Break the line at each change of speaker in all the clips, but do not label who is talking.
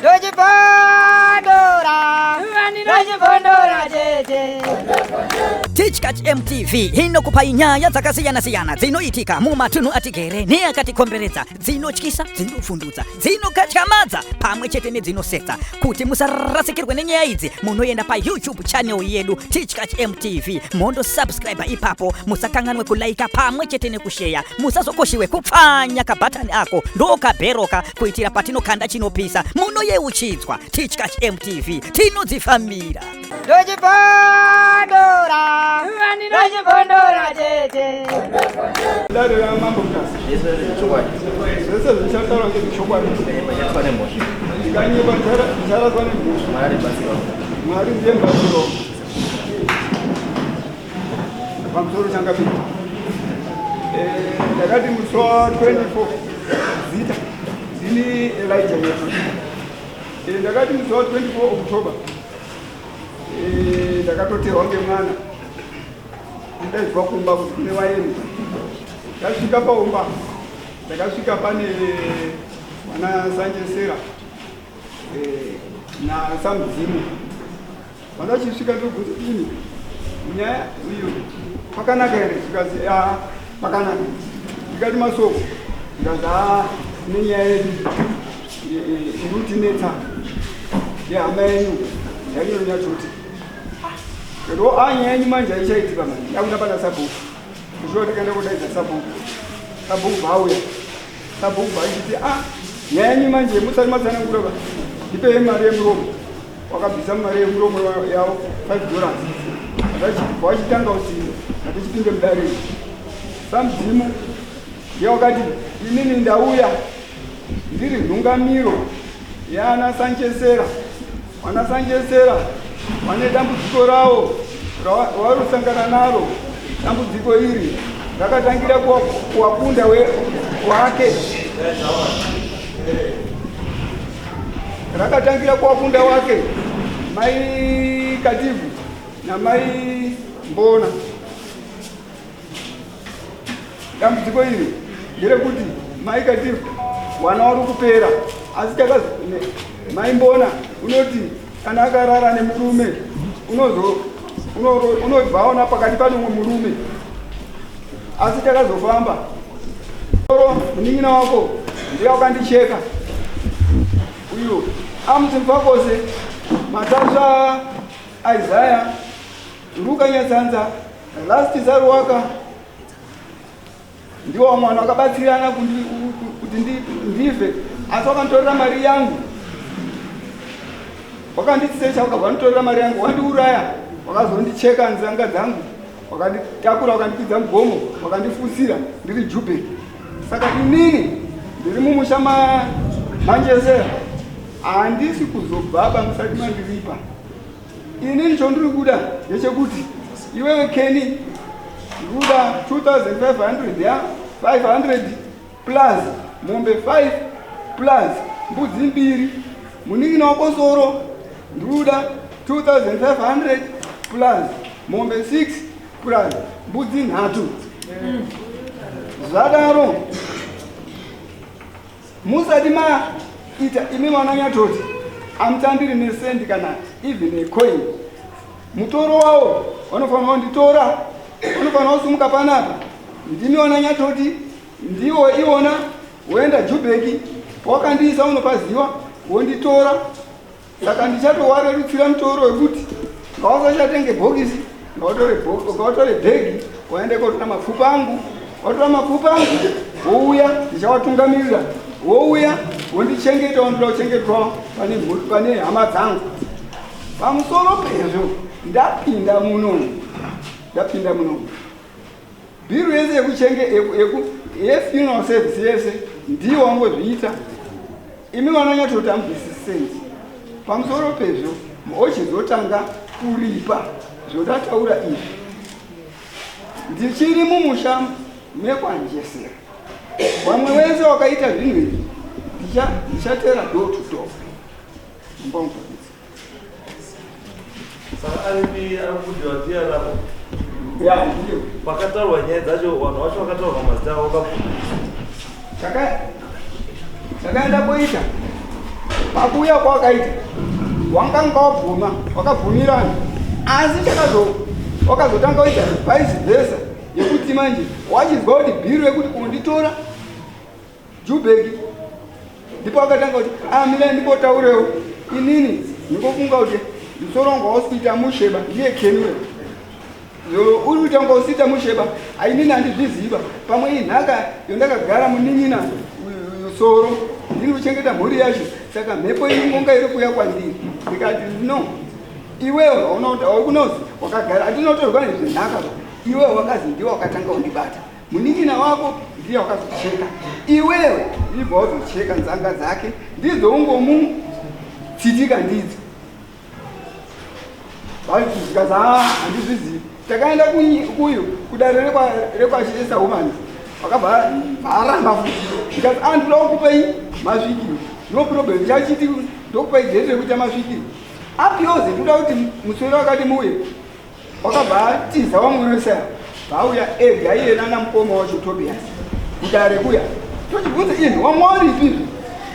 Ndochibondora, ndochibondora chete.
Tichkach MTV inokupai nyaya dzakasiyana-siyana dzinoitika mumatunhu atigere neakatikomberedza, dzinotyisa, dzinovhundutsa, dzinokatyamadza pamwe chete nedzinosetsa. Kuti musarasikirwe nenyaya idzi, munoenda paYouTube channel yedu Tichkach MTV mondosubscribe ipapo. Musakanganwe kulaika pamwe chete nekusheya. Musazokoshiwe kupfanya kabhatani ako ndokabheroka kuitira patinokanda chinopisa munoyeuchidzwa. Tichkach MTV tinodzifambira.
Ndochibondora, ndochibondora chete.
Dare ramambo Mutasa. Zvese zvichataurwa ngezvechokwadi. Ndikanyepa ndicharaswa nemhosva. Mwari ndiye mubatsiri wangu. Pamusoro changapinda. Ndakati musi wa 24 zita ndini Elijah Nyato. Ndakati musi wa 24 October ndakatotewa ngemwana ndaibva kumba kuti kune vaeni. Ndasvika paumba ndakasvika pane vana Sanjesera naSamudzimu. Vandachisvika ndobvunza ini nyaya iyo pakanaka here, zvikanzi a pakanaka. Ndikati masoko, zvikanzi a nenyaya yedu iri kutinetsa yehama yenyu yainonyatoti ro a nyaya yenyu manje haichaitika manje yakuda pana sabhuku. Kushuwa tikaenda kudaidza sabhuku, sabhuku vauya, sabhuku vachiti a nyaya yenyu manje musati matsanangura va ndipei mari yemuromo. Wakabvisa mari yemuromo yavo $5. Vachitanga kuti ngatichipinde mudare. Samudzimu ndiye wakati inini ndauya ndiri nhungamiro yaana Sanchesera. Vana Sanchesera vane dambudziko ravo ravarosangana naro. Dambudziko iri rakatangira kuwakunda wake. Rakatangira kuwakunda wake mai Kativhu namai Mbona. Dambudziko iri nderekuti mai Kativhu wana wari kupera, asi mai Mbona unoti kana akarara nemurume unobva aona pakati pane umwe murume, asi takazofamba munin'ina wako ndiye wakandicheka uyu Amusi Mfakose, Matasva Isaiah, Ruka Nyatsanza, Last Saruwaka ndiwo vamwe vanhu vakabatsirana kuti ndife, asi wakanditorera mari yangu, wakandisecha wakabva wanditorera mari yangu, wandiuraya, wakazondicheka nzanga dzangu, wakanditakura, wakandipidza mugomo, wakandifusira ndiri Jubek. Saka inini ndiri mumusha maNjesera, handisi kuzobaba musati mandiripa. Inini chondiri kuda ndechekuti iwewe Kenny ndikuda 2500 ya 500 plus mombe 5 plus mbudzi mbiri. Munin'ina wako Soro ndikuda 2500 plus mombe 6 plus mbudzi 3. Zvadaro musati maita imi mwana Nyatoti amutambiri nesendi kana even a coin. Mutoro wawo vanofanira kunditora, vanofanira kusumuka panapa. Ndimi wana Nyatoti, ndiwo iwona woenda Jubeki, wakandiisa unopaziwa wonditora. Saka ndichatowarerutsira mutoro wekuti ngawasachatenge bhokisi, ngawatore bhegi waende kotora mapfupa angu, watora mapfupa angu wouya, ndichawatungamirira, wouya wondichengeta, wandoda kuchengetwa pane hama dzangu. Pamusoro pezvo ndapinda muno, ndapinda muno bhiru yese yefuneral service yese ndiwo wangozviita. Imi vanonyatoti amubvisi sendi. Pamusoro pezvo ochizotanga kuripa zvondataura izvi. Ndichiri mumusha mekwaNjesera, vamwe vese wakaita zvinhu izvi ndichatera door to door.
Saka aripi ari kudiwa ndiye arapo?
Ya, ndiyo.
Pakataurwa nyaya dzacho, vanhu vacho vakataurwa mazita avo vakabvuma.
Chakaenda koita. Pakuuya kwawakaita wanganga wabvuma, wakabvumirana, asi chakazo wakazotanga kuita vice versa yekuti manje wachizwa kuti bhiro yekuti unditora Jubeki ndipo akatanga kuti amira ah, ndimbotaurewo inini ndingofunga kuti musoro wangu hausi kuita musheba ndiye kenure uri kuita kunga usiita musheba ainini handizviziva pamwe inhaka yondakagara munin'ina soro ndiri kuchengeta mhuri yacho saka mhepo inonga iri kuuya kwandiri ndikati no iwewe unozi wakagara handinotorwa nezvenhaka iwewe wakazi ndiwe wakatanga undibata Munin'ina wako ndiye wakazocheka iwewe, ndibva wazocheka nzanga dzake ndidzo ungomutsitika ndidzo zvikanzi haa handizvizivi. Takaenda kuyu kudare rekwachiesa woman vakabva varamba futi zvikanzi a ndinoda kukupei masvikiro no problem chachiti ndokupai date rekuita masvikiro apiyoze ndinoda kuti muswero wakati muuye Wakabva atiza vamwe vese ava vauya ega iye nana mukoma wacho Tobias kudare kuya tochibvunza ini wamwe waripi izvi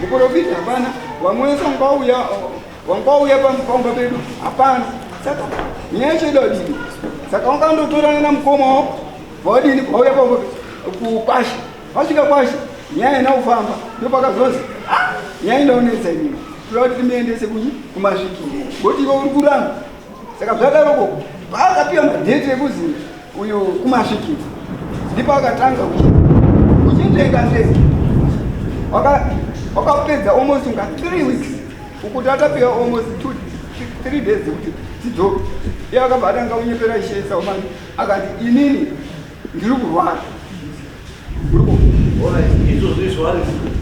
muprofita hapana vamwe vese wangauya wangauya pamba pedu hapana saka nyaya yacho ida kudini saka wangandotorana namukoma wavo vawadini vauya pamba kukwasha vasvika kwasha nyaya ina kufamba ndopakazonzi ah, nyaya indaonetsa inini toda kuti timuendese kumasvikiro ngoti iwe uri kuramba Saka zvadaroko paakapiwa madheti ekuzi uyu kumasvikiro ndipo akatanga kuchinzvenga nzvenga wakapedza almost unga 3 weeks ukuti atapiwa almost 2 3 days dzekuti tidzoke iye akabva atanga kunyepera ishe saumani akati inini ndiri kurwara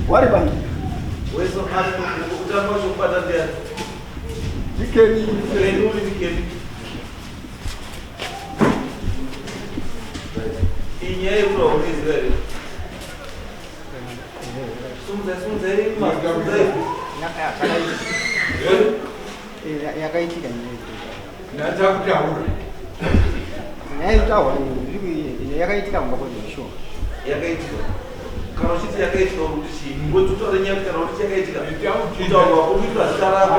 wari pano
Inyaya yekutaura unoiziva here? Sumudzai, sumudzai, sumudzai.
Yakaitika
nyaya
nyaya yekutaura yakaitika mumba kwedu sure.
Yakaitika. Kana uchiti yakaitika kuti chii? Ngozi utaure nyaya kana kuti yakaitika. Kutaurwa kuitwa zita rako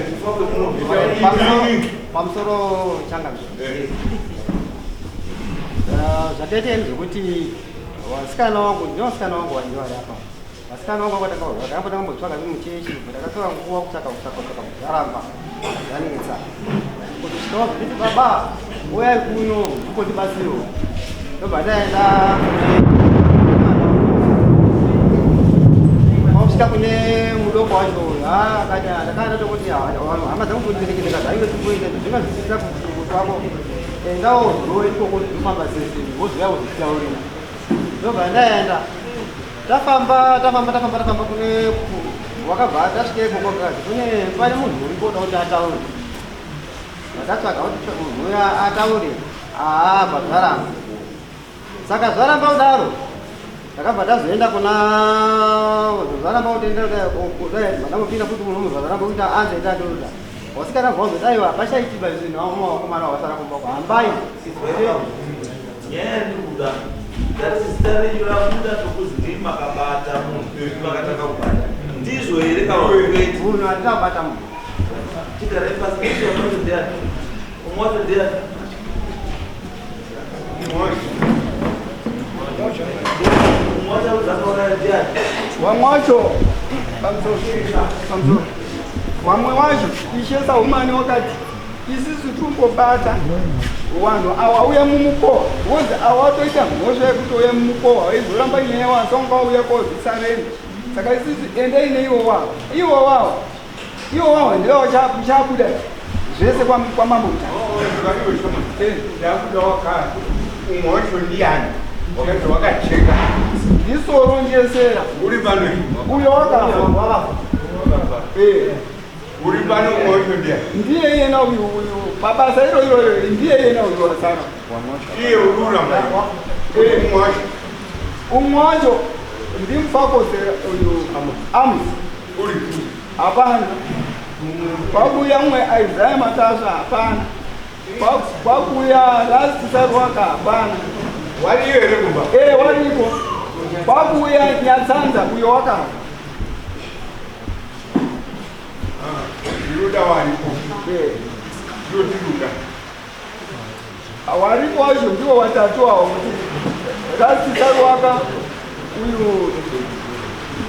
kufa kwemunhu.
Pamusoro changamire. Zvataita ndezvekuti vasikana wangu nevasikana wangu vanenge vari apa. Vasikana vangu vakatanga kurwara, takambotanga kumbotsvaga muchechi, takatora nguva kutsvaka kutsvaka kutsvaka zvaramba zvanetsa. Kuzosvika wazonditi baba uyai kuno mukondibatsiro. Ndobva ndaenda kwakusvika kune mudoko wacho akati ndakanga ndatokuti hama dzangu kundirekerera zvainge zvingoita zvinga zvisisa kwako endawo zuro ikoko zvinofamba sese wozouya wozvitaurira ndobva ndaenda Tafamba tafamba tafamba tafamba kune wakabva tasvika ikoko kazi kune pane munhu uriko uda kuti ataure. Vakatsvaga kuti munhu uya ataure aabva zvaramba. Saka zvaramba kudaro takabva tazoenda kuna zvaramba kuti enda kudai mandamupinda futi munhu zvaramba kuita anze ita ndoda. Wasikana vozodaiwa hapachaitika zvinhu vamwe vakomana vasara kumba hambai.
Nyaya yandiri kuda ndati zita renyu rabuda tokuzi ndimi makabata munhu ndimi makatanga kubata ndizvo here kana kwete
Munhu handina kubata munhu.
Chigarai pasi ndizvo wacho ndiani umwe wacho ndiani umwe wacho akuzakauraya ndiani
Vamwe wacho pamusoro pamusoro vamwe wacho ishe Saumani wakati Isisu tirimbobata wanhu awa uya mumukowa wozi awa watoita mhosva yekuti uya mumukowa waizoramba nyaya wasi wanga wauya kozvisa rende saka isisu endai neiwo wawo iwo wawo iwo wawo ndiwo chabuda zvese kwamambo
mutakuda wakati umwe wacho ndiyani wakati wakacheka
ndisoronjesera
uri pano
uyo wakafa eh.
Uri pano mwoyo ndiye.
Ndiye iyena uyu uyu mabasa iro iro iro ndiye iyena uyu wasara.
Iye urura mwana. Eh mwoyo.
Umwe wacho ndimfakose uyu Amos.
Uri.
Hapana. Kwakuya mwe Isaiah Matasva hapana. Kwakuya Last Sarwaka hapana.
Wariyo here kumba?
Eh wariko. Kwakuya Nyatsanza uyo wakafa.
Ndinoda waripo. Ndinotiruda.
Waripo wacho ndiwo watatu awo kuti Rasi Saruwaka uyu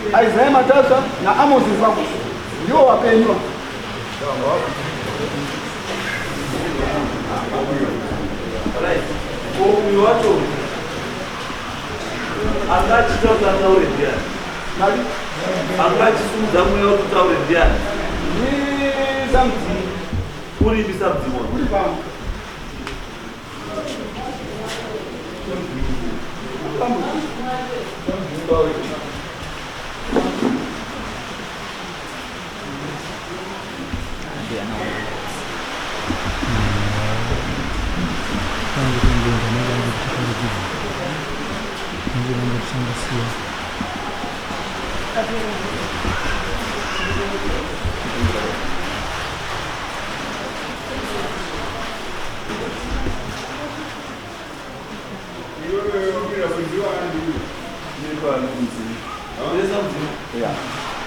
Isaiah Matasa naAmos Mfakusi ndiwo wapenywa.
Right. Ko uyu wacho anga achiita kuti ataure ndiani?
Nani?
Anga achisumudza mweya kuti utaure ndiani?
Ndi Samdzimu.
Uripi Samdzimu?
Uri pano.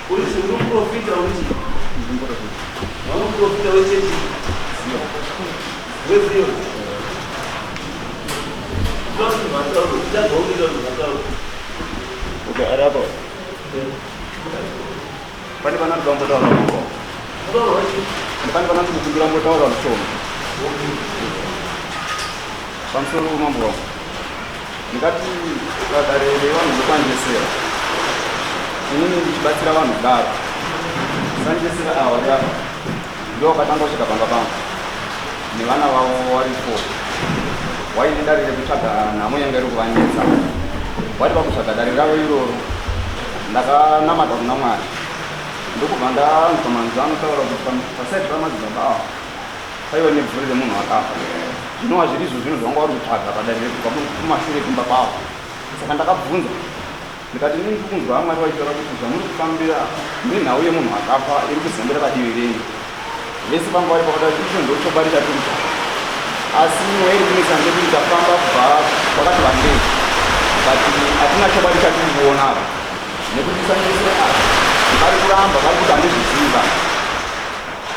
Uri muprofita uri chii? Muprofita wechechi. Wezion.
Okay, arapo. Pane pana ndambotaura muko. Pane pana ndikukumbira mbotaura mushoma. Pamusoro wemambo wangu. Ndingati vadare revanhu vekwanjesera. Inini ndichibatsira vanhu kudaro. Sanjesera ava vari apa. Ndivo vakatanga kusvika pamba pangu. Nevana vavo vari four. Waine dare rekutsvaga nhamo yanga iri kuvanetsa. Wati pakutsvaga dare ravo iroro ndakanamata kuna Mwari. Ndokubva ndanzwa manzwi anotaura kuti pasaidi pamadzibaba ava paiva nebvuri remunhu akafa. Zvinova zviri izvo zvinhu zvavanga vari kutsvaga padare rekubva kumashure kumba kwavo. Saka ndakabvunza ndikati inini ndiri kunzwa Mwari vachitaura kuti zvamuri kufambira nenhau yemunhu akafa iri kuzembera padivi renyu. Vese vanga vari pakati vati icho ndochokwadi chatiri kutsvaga. Asi nyaya iri kunetsa ndeyekuti tafamba kubva kwakati vandei but hatina chokwadi chatiri kuona apa nekuti sanise apa vari kuramba vari kuti handizviziva.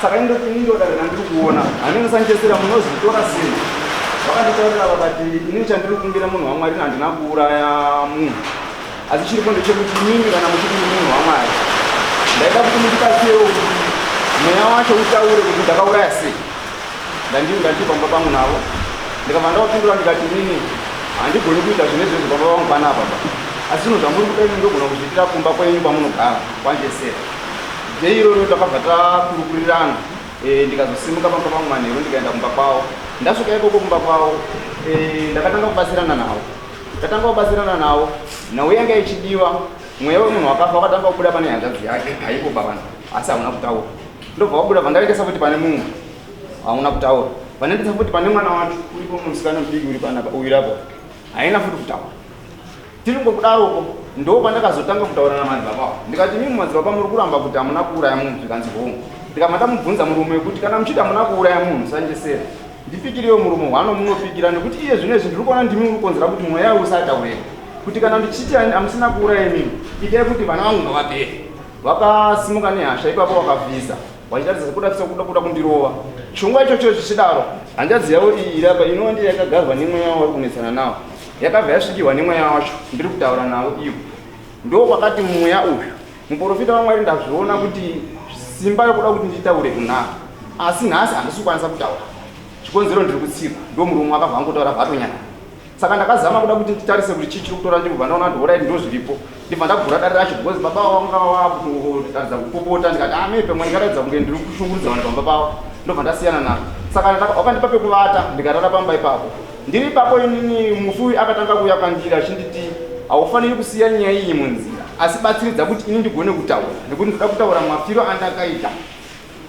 Saka ini ndodare randiri kuona handina sanchesera munozvitora sei? Vakanditaurira vakati inini chandiri kukumbira munhu waMwari handina kuuraya munhu asi chiripo ndechekuti imimi kana muchiti ndiri munhu waMwari ndaida kuti mundibatsirewo kuti mweya wacho utaure kuti ndakauraya sei. Ndandiri ndandiri pamba pangu navo ndikabva ndavapindura ndikati inini handigoni kuita zvine zvezvo pamba pangu panapa pa asi zvinhu zvamuri kuda ini ndogona kuzviitira kumba kwenyu kwamunogara kwanjesera. Day iroro takabva takurukurirana e, ndikazosimuka pamba pangu manheru ndikaenda kumba kwavo. Ndasvika ikoko kumba kwavo e, ndakatanga kubatsirana navo. Ndatanga kubatsirana navo nhau yanga ichidiwa mweya wemunhu wakafa wakatanga kubuda pane hanzvadzi yake haipo pavana asi hauna kutaura ndobva wabuda vandaendesa futi pane mumwe hauna kutaura vandaendesa futi pane mwana wacho uripo musikana mudiki uri panapa uyu apo haina futi kutaura tiri ngokudaroko ndo pandakazotanga kutaura namadzibaba avo ndikati mimi madzibaba muri kuramba kuti hamuna kuuraya munhu zvikanzi hongu ndikabva ndamubvunza murume wekuti kana muchiti hamuna kuuraya munhu sanjesera Ndipikirewo muromo hwano munopikira nekuti iye zvino izvi ndiri kuona ndimi muri kukonzera kuti mweya usataureka kuti kana ndichiti hamusina kuuraya imimi itai kuti vana vangu ngavapere. Vakasimuka nehasha ipapo vakavhiza vachitaridza sekuda sekuda kuda kundirova. Chirongwa ichocho zvichidaro hanzvadzi yavo iyi iri apa inova ndiyo yakagarwa nemweya wavari kunetsana nawo yakabva yasvikirwa nemweya wacho ndiri kutaura navo ivo ndokwakati mweya uyu Muporofita waMwari ndazviona kuti simba rekuda kuti nditaure kunaro asi nhasi handisi kukwanisa kutaura chikonzero ndiri kutsikwa ndo murume akabva angotaura bvatonyanya saka ndakazama kuda kuti nditarise kuti chii chiri kutora ndikubva ndaona kuti horaiti ndo zviripo ndibva ndagura dare racho because baba vanga vakuratidza kupopota ndikati amepe ah, mwe ndikaratidza kunge ndiri kushungurudza vanhu pamba pavo ndobva ndasiyana navo saka wakandipa pekuvata ndikarara pamba ipapo Ndiri ipapo inini mufi uyu akatanga kuuya kwandiri achinditi haufaniri kusiya nyaya iyi munzira asi batsiridza kuti ini ndigone kutaura nekuti ndoda kutaura mafiro andakaita.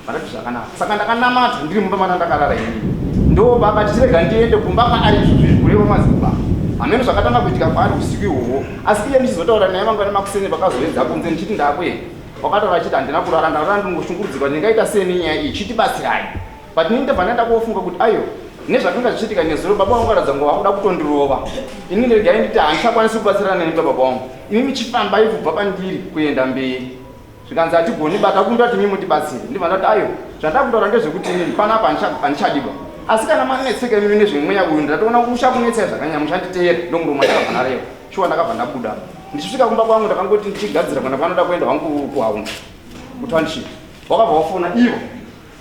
Vakati zvakanaka. Saka ndakanamata ndiri mumba mana ndakarara inini. Ndopakati chirega ndiende kumba kwaari izvozvo izvi kureva madzibaba. Hameno zvakatanga kuitika kwaari usiku ihwohwo asi iye ndichizotaura naye mangwana makuseni pakazoedza kunze ndichiti ndakuenda. Wakataura achiti handina kurara ndarara ndingoshungurudzika ndingaita sei nenyaya iyi chitibatsirai. But ini ndabva ndaenda kofunga kuti ayo nezvakanga zvichiitika nezuro baba vangu varatidza kunge vakuda kutondirova. Ini regai nditi handichakwanisi kubatsirana nemi baba vangu. Imi michifambai kubva pandiri kuenda mberi.
Zvikanzi hatigoni bata kumbira kuti mimi mutibatsire. Ndibva ndati ayo zvandakutaura ndezvekuti inini panapa handichadiba. Asi kana manetseka imimi nezvemweya uyu ndatoona kuti uchakunetsai zvakanyanya muchanditeera ndomuromo ndakabva ndareva. Shuwa ndakabva ndabuda. Ndichisvika kumba kwangu ndakangoti ndichigadzira kuenda kwanoda kuenda hangu kuhaunga kutownship. Wakabva wafona ivo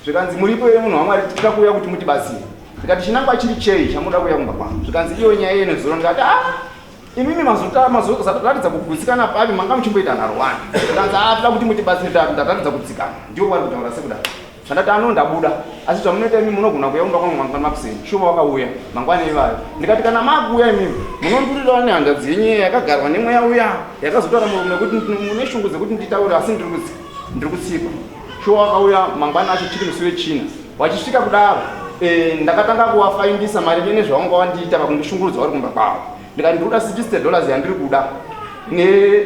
zvikanzi muripo here munhu wamwari tikuda kuuya kuti mutibatsire. Ndikati chinangwa chiri chei chamunoda kuuya kumba kwangu? Zvikanzi iyo nyaya yenezuro ndikati ah imimi mazoratidza kugutsikana papi manga muchimboita nharo wani zvikanzi ah toda kuti mutibatsire ndataridza kutsikana ndiwo vari kutaura sekudaro zvandati ano ndabuda asi zvamunoita imi munogona kuuya kumba kwangu mangwana makuseni shuva wakauya mangwana ivayo ndikati kana makuuya imimi munondurirawo nehanzvadzi yenyu yakagarwa nemweya uya yakazotaura murume kuti mune shungu dzekuti nditaure asi ndiri kutsikwa shuwa wakauya mangwana acho chiri musi wechina wachisvika kudaro eh, ndakatanga kuwafaindisa maringe nezvawanga wandiita pakundishungurudza vari kumba kwavo ndikati ndiri kuda 60 dollars yandiri kuda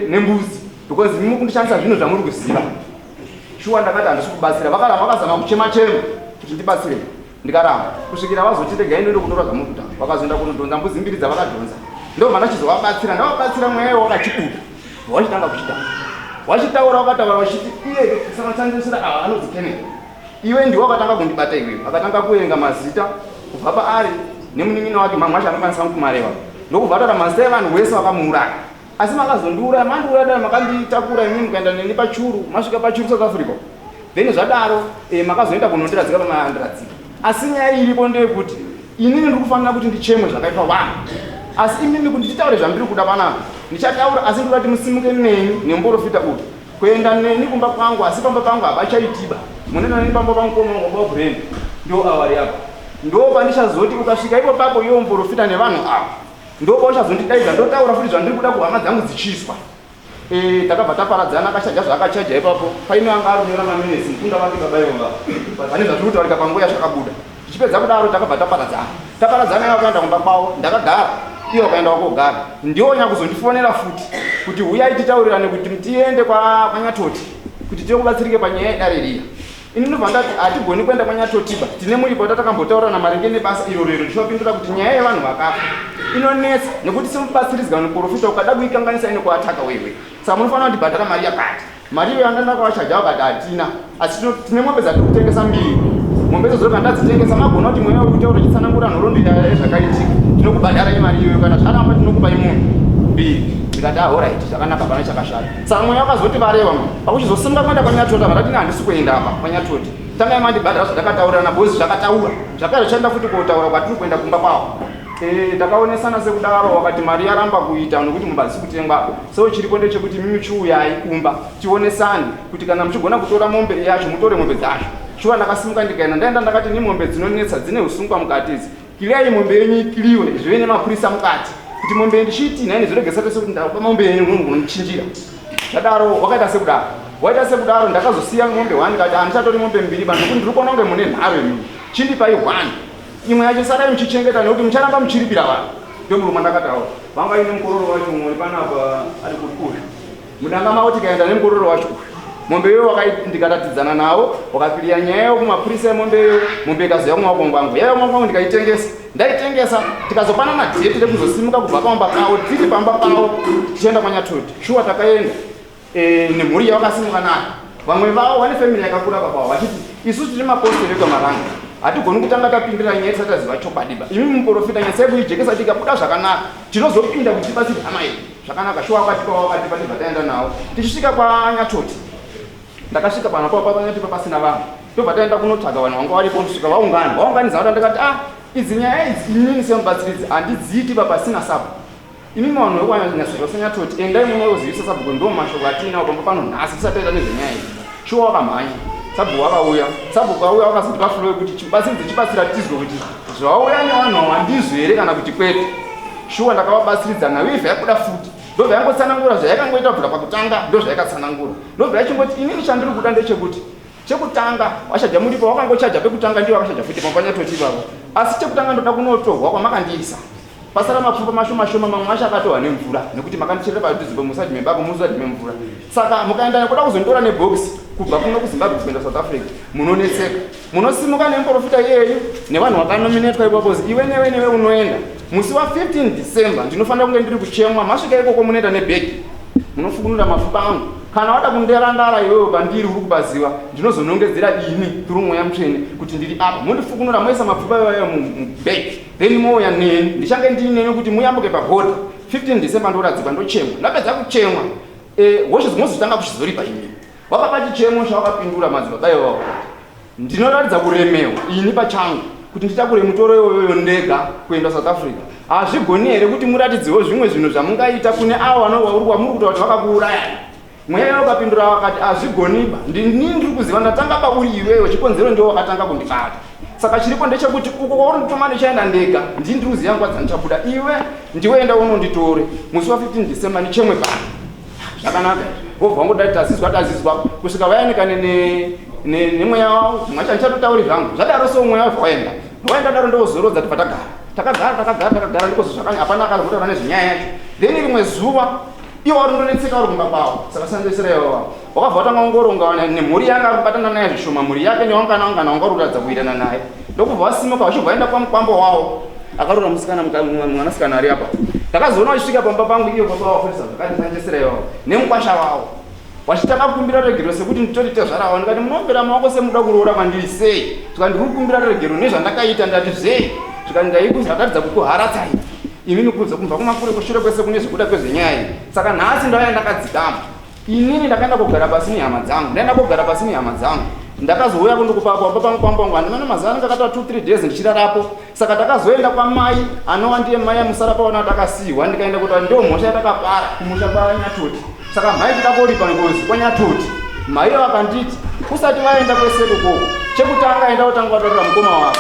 nembuzi because muri kundishandisa zvinhu zvamuri kuziva shuwa ndakati handisi kubatsira vakaramba vakazama kuchema chema kuti ndibatsire ndikaramba kusvikira vazoti regai ndoende kutora zvamuri kuda vakazoenda kunodhonza mbudzi mbiri dzavakadhonza ndobva ndachizovabatsira ndavabatsira mweya iwo wakachibuda wachitanga kuchitaura wachitaura wakataura wachiti iye sakatsandisira ava anonzi kennedy iwe ndiwe wakatanga kundibata iwewe akatanga kuverenga mazita kubva paari nemunin'ina wake mamwe acho anokwanisa kumareva ndokubva ataura mazita evanhu wese vakamuuraya asi makazondiuraya mandiuraya dai makanditakura imimi mukaenda neni pachuru masvika pachuru south africa then zvadaro eh, makazoenda kunondiradzika pamaandiradzika asi nyaya iripo ndeyekuti inini ndiri kufanira kuti ndichemwe zvakaitwa vanhu asi imimi kuti nditaure zvandiri kuda panapa ndichataura asi ndikuda kuti musimuke neni nemuporofita uyu kuenda neni kumba kwangu asi pamba pangu hapachaitiba munoenda neni pamba pangu koma wangu baba brand ndo awari apa ndo pandichazoti ukasvika ipo papo iwo muporofita nevanhu ava ndo pauchazondidaidza ndotaura futi zvandiri kuda kuhama dzangu dzichiswa Eh, takabva taparadzana akachaja zvaakachaja ipapo paine anga ari kunyora maminesi mukunda wake baba ivova pane zvatiri kutaurika panguva yazvakabuda tichipedza kudaro takabva taparadzana taparadzana ivo akaenda kumba kwavo ndakagara ivo akaenda kwakogara ndiwo nyakuzondifonera futi kuti huyai titaurirane kuti tiende kwanyatoti kuti tiye kubatsirike panyaya yedare riya ini ndobva ndati hatigoni kuenda kwanyatotiba tine muripo tatakambotaurana maringe nebasa iro rero ndichivapindura kuti nyaya yevanhu vakafa inonetsa nekuti semubatsiridzwa muprofita ukada kuikanganisa inokuataka wewe saka munofanira kundibhadhara mari yakati mari iyo yanga ndakavachaja vakati hatina asi tine mombe dzatiri kutengesa mbiri mombe idzodzo kana ndadzitengesa magona kuti mweya uyu utaura uchitsanangura nhoroondo yezvakaitika tinokubhadharai mari iyoyo kana zvaramba tinokupai munhu mbiri ndikati ahoraiti ah, zvakanaka hapana chakashata saka mweya wakazoti varewa pakuchizosimuka kuenda kwanyatota vandati handisi kuenda apa kwanyatoti tangai mandibhadhara zvandakataurirana bozi zvakataura zvakare zvichaenda futi kotaura kwatiri kuenda kumba kwavo Eh, takaonesana sekudaro wakati mari yaramba kuita nokuti mumba dzisi kutengwa so chiripo ndechekuti mimi chiuyai kumba tionesane kuti kana muchigona kutora mombe yacho mutore mombe dzacho shuwa ndakasimuka ndikaenda ndaenda ndakati ni mombe dzinonetsa dzine usungwa mukati idzi kiliyai mombe yenyu ikiliwe zvive nemapurisa mukati kuti mombe ndichiiti nhaini zviregesa tese kuti ndapa mombe yenyu munogondichinjira zvadaro wakaita sekudaro waita sekudaro ndakazosiya mombe one ndikati handichatori mombe mbiri ba nokuti ndiri kuona kunge mune nharo imimi chindipai one imwe yacho sarai muchichengeta nekuti mucharamba muchiripira vanhu ndomurume ndakataura vanga ine mukororo wacho mumwe panapa ari kuri mudanga mavo tikaenda nemukororo wacho uyu mombe iyoyo ndikatatidzana nawo wakapirira nyaya yo kumapurisa emombe iyoyo mombe ikazouya kumaoko kwangu yaiva kumaoko kwangu ndikaitengesa ndaitengesa tikazopanana dheti rekuzosimuka kubva pamba pavo tiri pamba pavo tichienda kwanyatoti shuwa takaenda e, nemhuri yavakasimuka nayo vamwe vavo vane family yakakura baba vavo vachiti isu tiri mapostori ekwamaranga hatigoni kutanga tapindira nyaya tisati taziva chokwadi ba imi muprofita nyaya kuijekesa tikabuda zvakanaka tinozopinda kuti tibatsire hama yedu zvakanaka shuwa akatipa wakatipa tibva taenda nawo tichisvika kwanyatoti ndakasvika pano papa panyatipa pasina vanhu tobva taenda kunotsvaga vanhu vanga varipo kusvika vaungana vaunganidza vata ndikati ah idzi nyaya idzi inini semubatsiridzi handidziiti pa pasina sabhuku Imi vanhu vekwanyatsoti endai munozivisa sabhuku ndo mashoko atiinawo pamba pano nhasi tisati taita nezvenyaya iyi. Shuwa wakamhanya. Sabhuku akauya. Sabhuku auya wakazotipa flow yekuti chibatsiridze chibatsira tizwe kuti zvauya nevanhu ava ndizvo here kana kuti kwete. Shuwa ndakavabatsiridza nayo ibva yabuda futi. Ndobva yangotsanangura zvayakangoita kubvira pakutanga ndozvayakatsanangura. Ndobva yachingoti inini chandiri kuda ndechekuti chekutanga wachaja muripo wakangochaja pekutanga ndiwo akachaja futi pambanyatoti ivavo asi chekutanga ndoda kunotorwa kwamakandiisa pasara mapfupa mashoma shoma mamwe acho akatohwa nemvura nekuti makandicherera padhuze pemusaji mebako musaji memvura saka mukaenda kuda kuzonditora nebhokisi kubva kuno kuzimbabwe kuenda south africa munonetseka munosimuka nemuprofita iyeyu nevanhu vakanominetwa ipapo iwe newe newe unoenda musi wa 15 december ndinofanira kunge ndiri kuchemwa masvika ikoko munoenda nebhegi munofukunura mafupa angu Kana wada kundirandara iwewe pandiri uri kubaziva, ndinozonongedzera ini through Mweya Mutsvene kuti ndiri apa. Mondifukunura moisa mapfupa iwayo mubag. Then mouya neni. Ndichange ndiineni kuti muyambuke paborder. 15 December ndoradzikwa ndochemwa. Ndapedza kuchemwa. Eh, hosha dzinozotanga kuchizoripa ini. Wakapa chichemo chawakapindura madzibaba iwawo. Ndinoratidza kuremewa ini pachangu kuti nditakure mutoro iwoyoyo ndega kuenda South Africa. Hazvigoni here kuti muratidzewo zvimwe zvinhu zvamungaita kune avo vamuri kutaura kuti vakakuurayai? Mweya wakapindura wakati, hazvigoniba, ndini ndiri kuziva ndatanga pauri iwewe, chikonzero ndiwe wakatanga kundibata. Saka chiripo ndechekuti uko kwauri ndituma ndichaenda ndega, ndini ndiri kuziva nguva dzandichabuda, iwe ndiwe enda unonditore musi wa 15 December ndichemwe pano. Zvakanaka izvi. Vobva vangodai tazizwa tazizwa kusvika vayanikane nemweya wavo, zvimwe zvacho handichatotauri zvangu. Zvadaro so mweya wabva waenda. Waenda daro ndozorodza tibva tagara. Takagara takagara takagara ndiko zvakanya hapana akazotaura nezvenyaya yacho. Then rimwe zuva iwo vari ndonetseka vari kumba kwavo. Saka sandesera iwo. Wakabva watanga kungoronga nemhuri yake ari kubatana naye zvishoma mhuri yake newangana wangana wanga uri kuratidza kuwirirana naye. Ndokubva wasimuka vachibva vaenda kwamukwambo wavo. Akarora musikana mwanasikana ari apa. Ndakazoona vachisvika pamba pangu iyo baba vafundisa zvakandisandesera iwawo nemukwasha wavo. Vachitanga kukumbira ruregerero sekuti nditori tezvara wavo ndikati munombera maoko semuda kuroora kwandiri sei? Zvikanzi ndiri kukumbira ruregerero nezvandakaita ndati zvei? Zvikanzi ndaikuratidza kukuharatsai imimi kubva kumakure kushure kwese kune zvekuda kwezvenyaya iyi. Saka nhasi ndauya ndakadzikama. Inini ndakaenda kogara pasi nehama dzangu. Ndaenda kogara pasi nehama dzangu. Ndakazouya kundokupa pamba pangu pamba pangu handina nemazuva anenge akaita 2 3 days ndichirarapo. Saka takazoenda kwamai anova ndiye mai amusara paona takasiiwa ndikaenda kuti ndiyo mhosva yatakapara kumusha kwaNyatoti. Saka mhai toda koripa ngozi kwaNyatoti. Mhai vakanditi usati vaenda kwese ikoko chekutanga enda wotanga wataurira mukoma wako.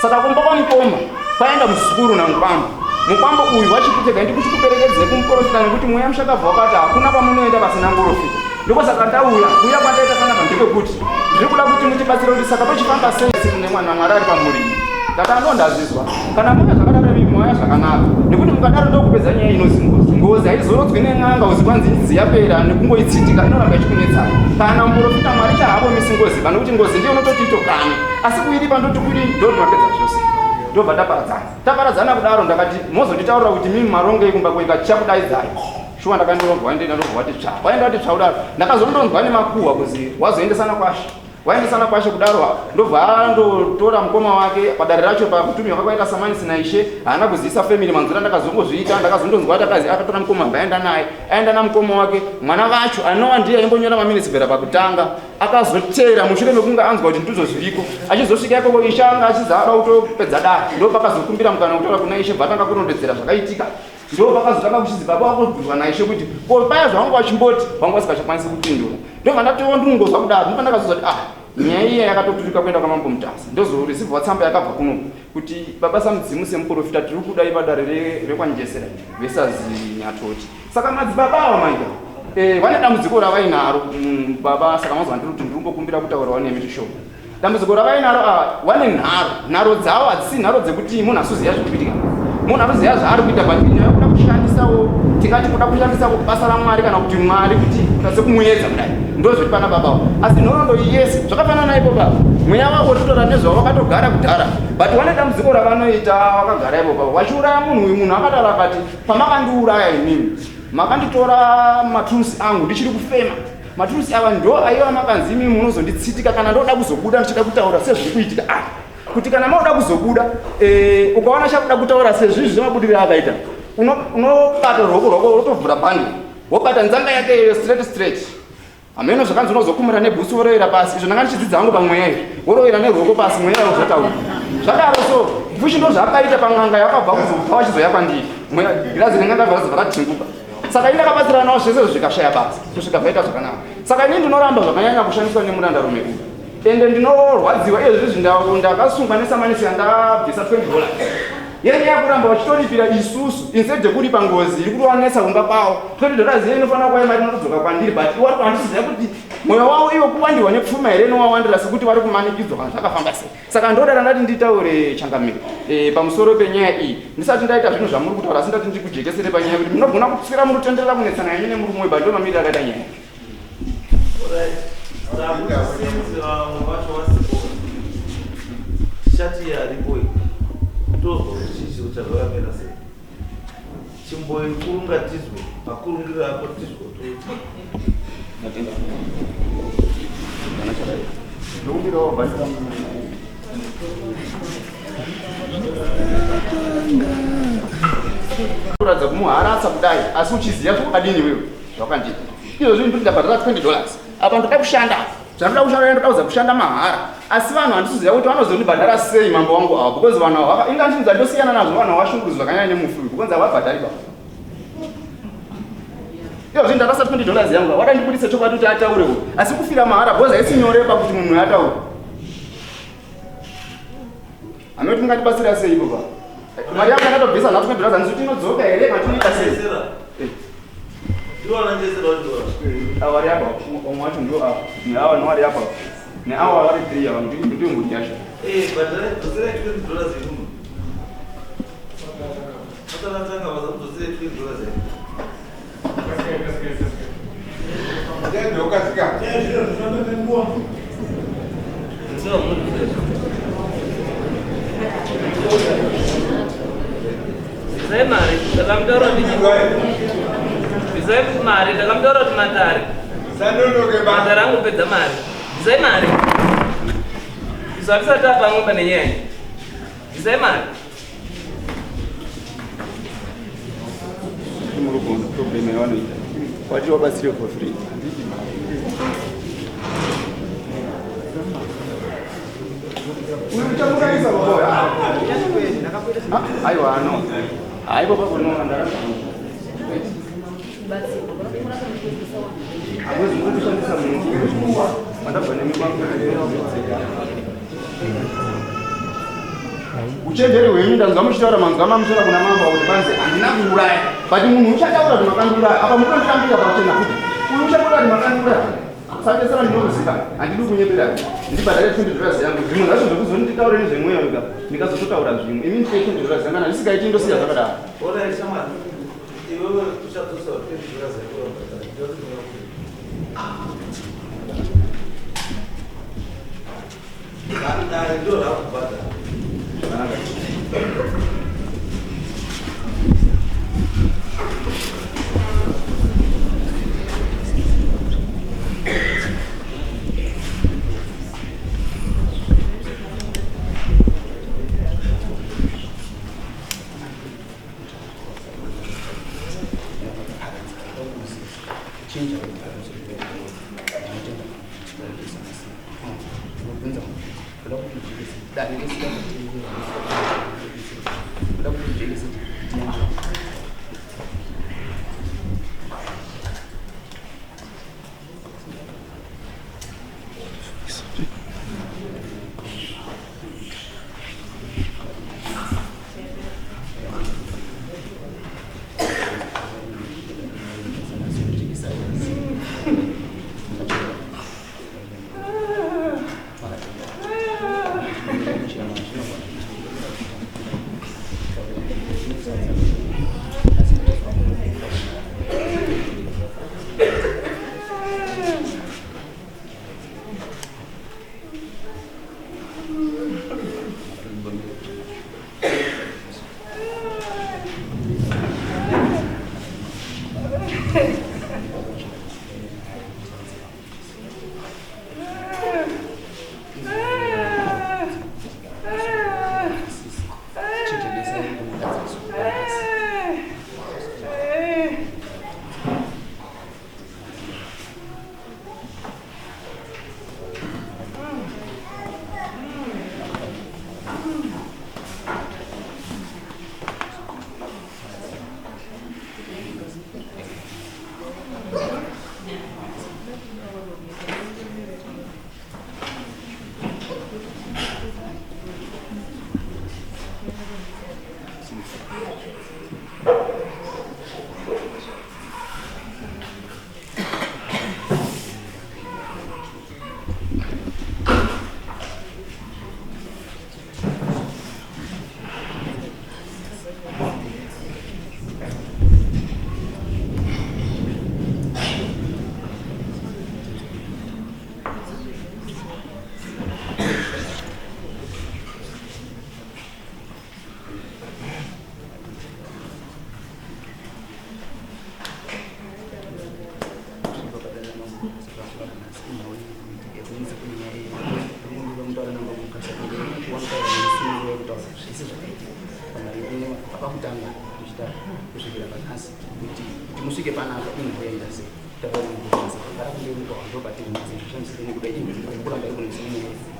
Saka kumba kwamukoma kwaenda muzukuru namukwambo. Mukwambo uyu wachikutega ndikuchikuperekedzei kumuporofita nekuti mweya mushakabva wakati hakuna kwamunoenda pasina ngorofita. Ndiko saka ndauya kuuya kwandaita panapa ndepekuti ndiri kuda kuti mutibatsire kuti saka tochifamba sei nemwana Mwari ari pamuri. Ndati ando ndazvizwa kana mauya zvakadaro imi mauya zvakanaka nekuti mukadaro ndokupedza nyaya inozi ngozi. Ngozi haizorodzwi nen'anga uzi kwanzi inzi yapera nekungoitsitika inoramba ichikunetsai. Kana muporofita Mwari chahavomisi ngozi pane kuti ngozi ndiyo unototi itokane asi kuiripa ndoti kuri ndondopedza zvose ndobva taparadzana. Taparadzana kudaro ndakati mozonditaurira kuti mimi marongei kumba kwenyu tichakudaidzai. Shuwa ndakandorobwa ndenda ndobva wati tsva. Waenda wati tsva kudaro. Ndakazondonzwa nemakuhwa kuzi wazoendesana kwashe. Waendesana kwashe kudaro ndobva andotora mukoma wake padare racho pakutumiwa kwakaita samanisi naishe haana kuzivisa family manzura ndakazongozviita ndakazondonzwa kuti akazi akatora mukoma bva aenda naye aenda namukoma wake mwana vacho anova ndiye aimbonyora maminitsi kubvira pakutanga akazoteera mushure mekunge anzwa kuti ndizvo zviriko achizosvika ikoko ishe anga achizi ada kutopedza dare ndopakazokumbira mukana wekutaura kuna ishe bva atanga kurondedzera zvakaitika Ndopakazotanga kuchizi baba vakobvunzwa naishe kuti ko paya zvavanga vachimboti vanga vasikachakwanisi kupindura. Ndobva ndatowa ndinongozwa kudaro ndobva ndakazozwa kuti ah nyaya iya yakatoturika kuenda kwamambo Mutasa. Ndozoreceiva tsamba yakabva kuno kuti baba Samudzimu semuprofita tiri kudai padare rekwaNjesera versus Nyatoti. Saka madzibaba ava manje vane dambudziko ravainaro baba saka mazwa ndiri kuti ndiri kumbokumbira kutaurawo nemi zvishoma. Dambudziko ravainaro ava wane nharo. Nharo dzavo hadzisi nharo dzekuti munhu asuziva zviri kuitika. Munhu anoziva zvaari kuita but nyaya yekuda kushandisawo tingati kuda kushandisa basa raMwari kana kuti Mwari kuti kuda sekumuedza kudai ndozviri pana baba avo. Asi nhoroondo iyi yese zvakafanana naipo baba. Mweya wavo uri kutora nezvavo vakatogara kudhara but wane dambudziko ravanoita vakagara ipo baba vachiuraya munhu uyu munhu akataura akati pamakandiuraya imimi makanditora maturusi angu ndichiri kufema Maturusi ava ndo aiva makanzi imi munozonditsitika kana ndoda kuzobuda ndichida kutaura sezviri kuitika ah kuti kana maoda kuzobuda eh, ukaona chakuda kutaura sezvizvi zvemabudiro akaita unobata ruoko rwako wotovhura bhandi wobata nzanga yake iyo straight straight hameno zvakanzi unozokumura nebhutsu worovera pasi izvo ndanga ndichidzidza hangu pamweya izvi worovera neruoko pasi mweya wozotaura zvadaro so fushi ndo zvaakaita pan'anga yakabva kuzobva vachizoya kwandiri girazi ren'anga bva rakadhinguka Saka ini ndakabatsirana navo zvese zvikashaya basa kusvika zvaita zvakanaka. Saka ini ndinoramba zvakanyanya kushandiswa nemurandarume uyu. Ende ndinorwadziwa iye zvizvi ndakasungwa nesamanisi yandabvisa 20 dollars. Yenyaya yekuramba vachitoripira isusu instead yekuripa ngozi iri kutovanetsa kumba kwavo. 20 dollars iye inofanira kuva imari inotodzoka kwandiri but iwo handisiziva kuti mwoyo wavo iwo kuwandirwa nepfuma here inowawandira sekuti vari kumanikidzwa kana zvakafamba sei. Saka ndoda randati nditaure changamire e, pamusoro penyaya iyi ndisati ndaita zvinhu zvamuri kutaura asi ndati ndikujekesere panyaya kuti munogona kuswera muri kutenderera kunetsana yemi nemurume uyu but ndo mamiriro akaita nyaya.
Shati yaripo iyi tozwa kuti chii chiri chazvakamira sei chimboikurunga tizwe makurungiro ako tizwe kuti
Ndatenda. Kana chadai. Ndokumbirawo bhasi rangu. Kuratidza kumuharatsa kudai asi uchiziva zvakadini iwewe zvakandiita. Izvozvi ndiri ndabhadhara 20 dollars. Apa ndoda kushanda. Zvanoda kushanda ndoda kuza kushanda mahara. Asi vanhu handisiziva kuti vanozondibhadhara sei mambo wangu ava because vanhu ava inga ndinza ndosiyana nazvo vanhu vashungurudzwa zvakanyanya nemufi uyu because havabhadhari baba. Izvozvi ndarasa 20 dollars yangu wakandibudisa chokwadi kuti ataure uyu. Asi kufira mahara because haisi nyore pakuti munhu ataure. Anoti mungandibatsira sei baba? Mari yangu ndakatobvisa nhasi 20 dollars handisi kuti inodzoka here kana tinoita sei? Ava vari apa, umwe wacho ndio apa, neava nevari apa, neava vari three ava ndiyo mhuri yacho.
Bvisai mari, ndakamutaura kuti bvisai mari, ndakamutaura kuti matare. Matare angopedza mari. Bvisai mari. Isu hatisati tapamwe pane nyaya iyi. Bvisai mari.
Muri kuona problem yavanoita. Wati wabatsire for free. Handidi mari. Uyu uchamukaisa baba. Aiwa no. Haipo papo no ndaramba. Hamwezi muri kushandisa munhu. Mandabva nemi kwangu. Uchenjeri hwenyu ndanzwa muchitaura manzwa mamutora kuna mambo kuti panze handina kuuraya. But munhu uchataura kuti makandiuraya. Apa mutondirambira pachena futi. Uyu uchataura kuti makandiuraya. Sakesera ndinokuziva. Handidi kunyepera. Ndibhadhare 20 dollars yangu. Zvimwe zvacho zvekuzonditaure nezvemweya wega. Ndikazototaura zvimwe. Imi ndipe 20 dollars yangu. Kana zvisikaiti ndosiya zvakadaro.
Ona shamwari. Iwewe uchadzosa 20 dollars yako wabhadhara. Dare ndo rakubhadhara.
Zvakanaka. Wanotaura nemusununguro wekutaura zvese zvakaitika pakutanga kuchita kusvikira panhasi kuti kuti musvike panapa inguva yaita sei. Taura nemukadzi gara kumberi kwa ndopatiri nhasi zvishandisire nekuda kuramba iri kunetsa nenyaya iyi.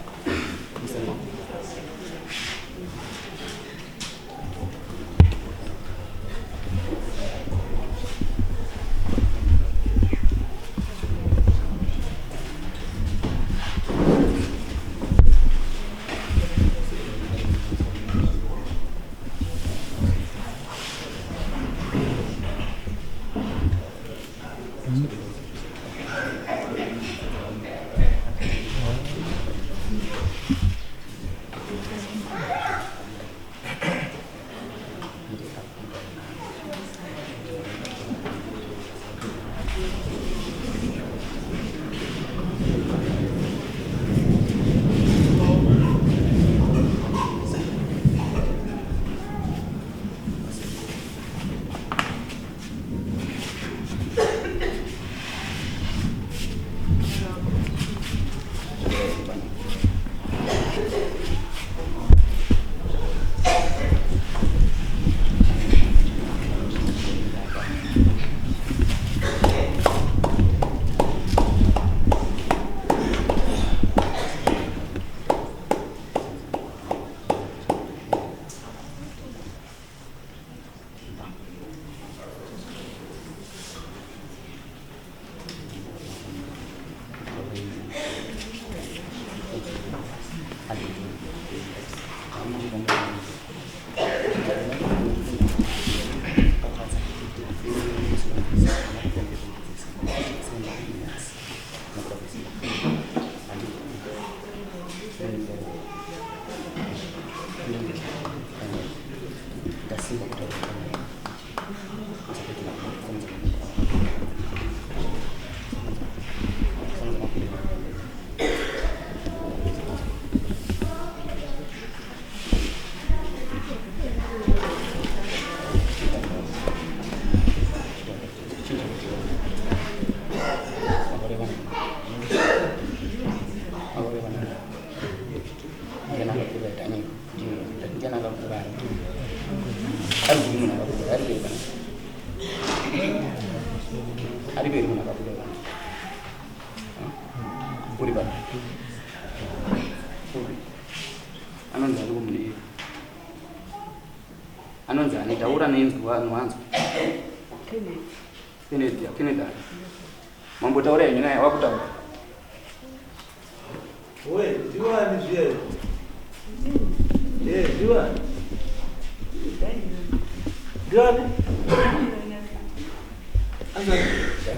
Anonzi ani? Taura nenzwi vanhu vanzwe. Kennedy, Kennedy. Mambotaura henyu naye wakutaura.
We, ndiwani zviya izvi? Eh, ndiwani? Ndiwani?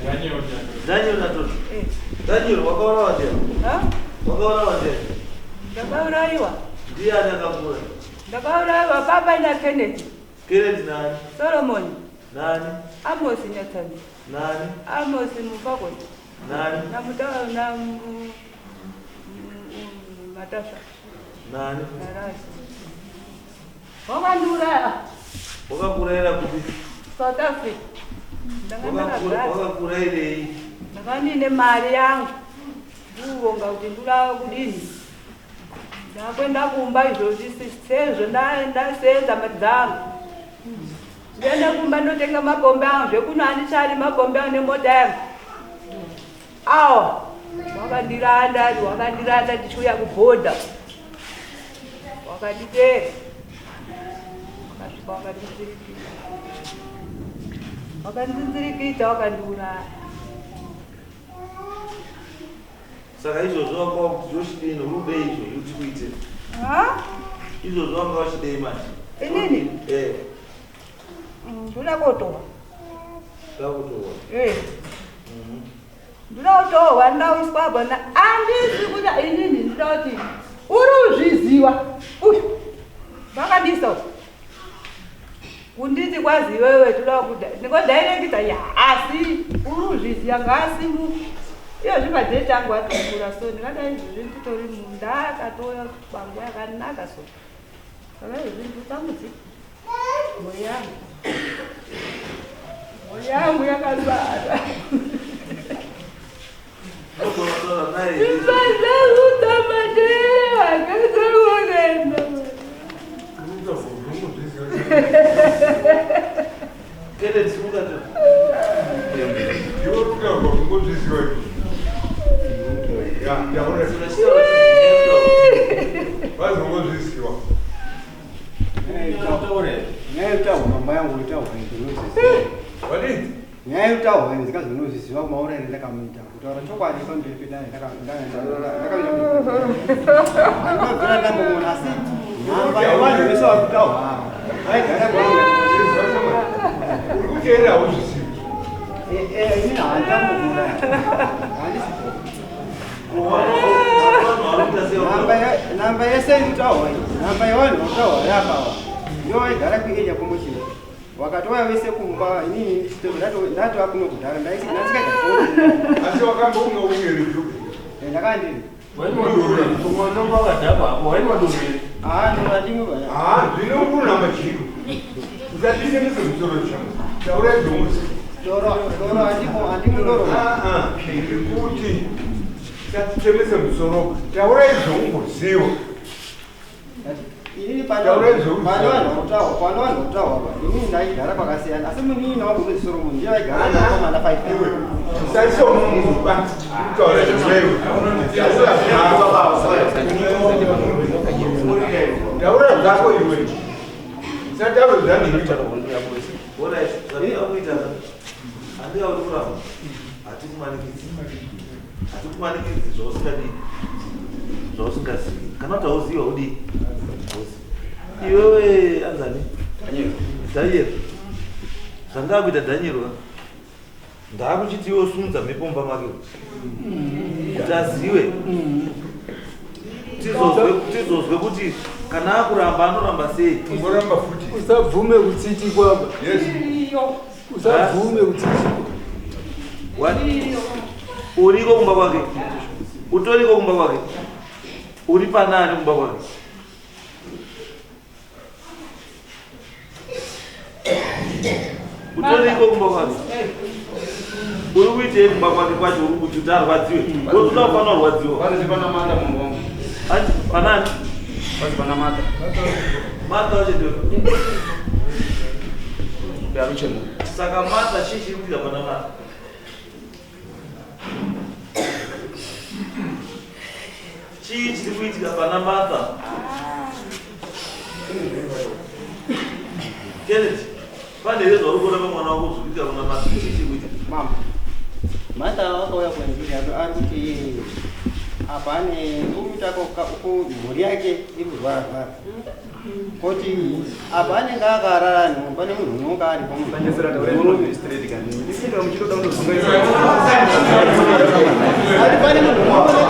Daniel. Daniel natoto. Daniel wakaurawa ndiani? Wakaurawa ndiani?
Ndakaurayiwa.
Ndiani akakuuraya?
Ndakaurayiwa baba na Kennedy.
Kennedy nani?
Solomon.
Nani?
Amos Nyatsani.
Nani?
Amos Mufakose.
Nani?
Na mutawa na Matasha.
Nani?
Narasi. Wakandiuraya.
Wakakuurayira kupi?
South Africa.
Wakakuurayirei?
Ndanga ndine mari yangu. Ndikuronga kuti ndoda kudini. Ndakuenda kumba izvozvi sezvo ndasenza mari dzangu. Ndiende kumba ndotenga makombi angu zvekuno handichadi makombi angu nemota yangu. Awa wakandiranda wakandiranda ndichiuya kubhodha. Wakanditeera. Wakasvika wakandinzirikita. Wakandinzirikita wakandiuraya.
Saka izvozvo wanga wakuti zvochidei norude izvo kuti kuite.
Ha?
Izvozvo wanga wachidei manje?
Inini?
Eh.
Ndoda kotowa.
Ndoda kotowa.
Eh. Ndoda kutohwa ndauswa bwana. Andisi kuda inini ndoda kuti uri uzviziwa. Uyu. Vakandisa. Kunditi kwazi iwewe toda kuda. Ndingodairekita ya asi uri uzviziva ngaasimu. Iyo zvimadheti angu atokura so ndingadai izvozvi nditori munda akatouya panguva yakanaka so. Saka izvozvi ndinotambudzika. Mhuri yangu. Mhuri yangu yakasara.
itaurwa ini ndikazonozviziva kumauraire ndakamuita kutaura chokwadi pamberi pedare ndakabvira ndambomuona asi nhamba yevanhu vese vari kutaurwa ava vaigara
Uri kuteerera hauzvizivi.
Inini handambomuuraya handisi. Namba yese iri kutaurwa iyi, namba yevanhu vari kutaurwa yapawa ndivo vaigara kuarea komochini wakatouya vese kumba inini ndatova kuno kudhara ndaisikaita.
Asi wakambonga ungeri kupi?
Ndakandiri.
Zvino kuramba chiko. Usatitenese musoro changu. Taurai zvomusi.
Doro doro handimo handimo doro.
Ndiri kuti usatitemese musoro. Taurai zvoungoziva.
Inini pane vanhu kutaurwa pane vanhu kutaurwa pa inini ndaigara pakasiyana asi munin'ina wangu unonzi Solomon ndiye vaigara nakomana 5.
Usaise munhu kutaura zvewe. Taura zvako iwe. Usataura zvangu.
Alright, zvandinga kuita handinga kuti kuramba hatikumanikidzi hatikumanikidzi zvausingadii zvausingazivi kana kuti hauzivi haudii hauzivi iwewe anzani Daniel zvandaa kuita Daniel ka ndaakuchiti iwe usumudza mhepo mumba make kuti azive tizozwe kuti kana akuramba anoramba sei.
Ungoramba futi.
Usabvume kutsitikwa ba.
Yes.
Usabvume kutsitikwa.
What? Uriko kumba kwake? Utoriko kumba kwake? Uri panani kumba kwake? Utoriko kumba kwake? Uri kuitei kumba kwake kwacho uri kuti kuti arwadziwe? Ngozi unofanira kurwadziwa.
Panzi pana Martha mumba wangu.
Anti panani?
Panzi pana Martha.
Martha wacho ndio.
Ndaruchemo.
Saka Martha chii chiri kuitika pana Martha? Chii chiri kuitika pana Martha? Kennedy, pane here zvauri kuona pamwana wako zviri kuitika kuna Martha? Chii chiri kuitika?
Mama, Martha wakauya kwandiri ari kuti apa ane urikuita mhuri yake iri kurwara rwara koti apa anenge akarara pane munhu unonga aripo. Ari pane munhu unooneka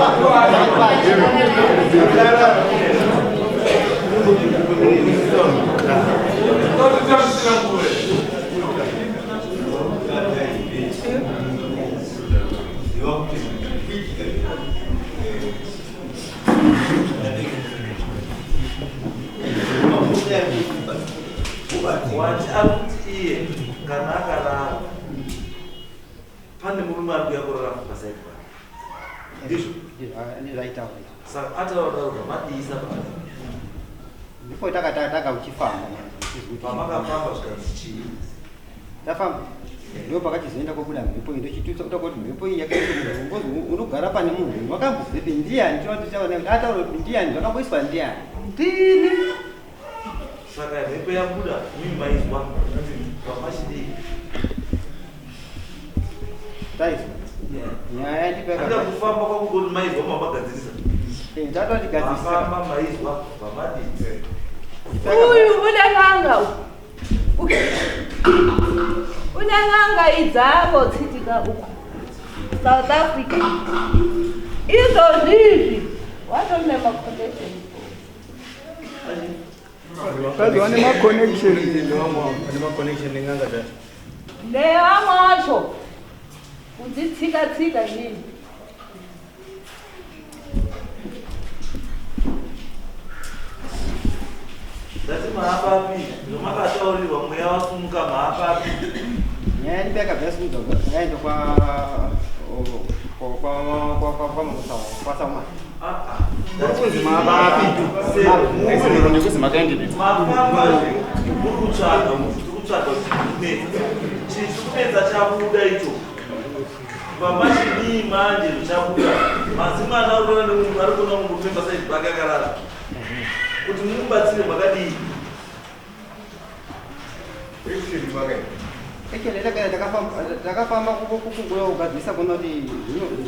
Wati akuti iye kana akarara pane murume ari kuuya kurara pasaidi pake. Ndizvo?
Ndizvaitaura.
Saka ataura kudaro madiisa paari.
Ndipo takatanga uchifamba.
Pamakafamba zvikanzi chii?
Tafamba ndo pakachizoenda kobuda mhepo iyi ndochitutsa kuta kuti mhepo iyi yakaita munhu ngozi unogara pane munhu wakambobvepi ndiyani tinoti taona kuti ataura kuti ndiyani zvakamboiswa ndiyani.
Ndini.
Saka mhepo yabuda mimi maizwa pamachidii?
Taizwa nyaya ndipo
Handika kufamba kwako kuti maizwa mamagadzirisa.
Ndatotigadzirisa.
Mafamba maizwa pamadii?
Uyu une n'anga uyu. Une n'anga idzavo tsitika uku South Africa. Izvozvizvi watone maconnection.
Kazi vane maconnection.
Nevamwe vacho kudzitsika tsika inini.
Ndati maapapi zvamakataurirwa mweya wasumuka maapapi.
Nyaya ndipo yakabva yasimudzwa yaenda kwaSaumani.
Kunzi maapapi. Ndikuzi makaendepedza.
Mafamba muri kutsvaga muri kutsvaga kuti kunetsa. Chii kunetsa chabuda icho. Pamachidii manje zvichabuda. Mazimwana ari kuona nemunhu ari kuona murume pasaidi pake akarara. Kuti mumubatsire makadii?
Action makaita.
Takafamba kukuya kugadzirisa kuona kuti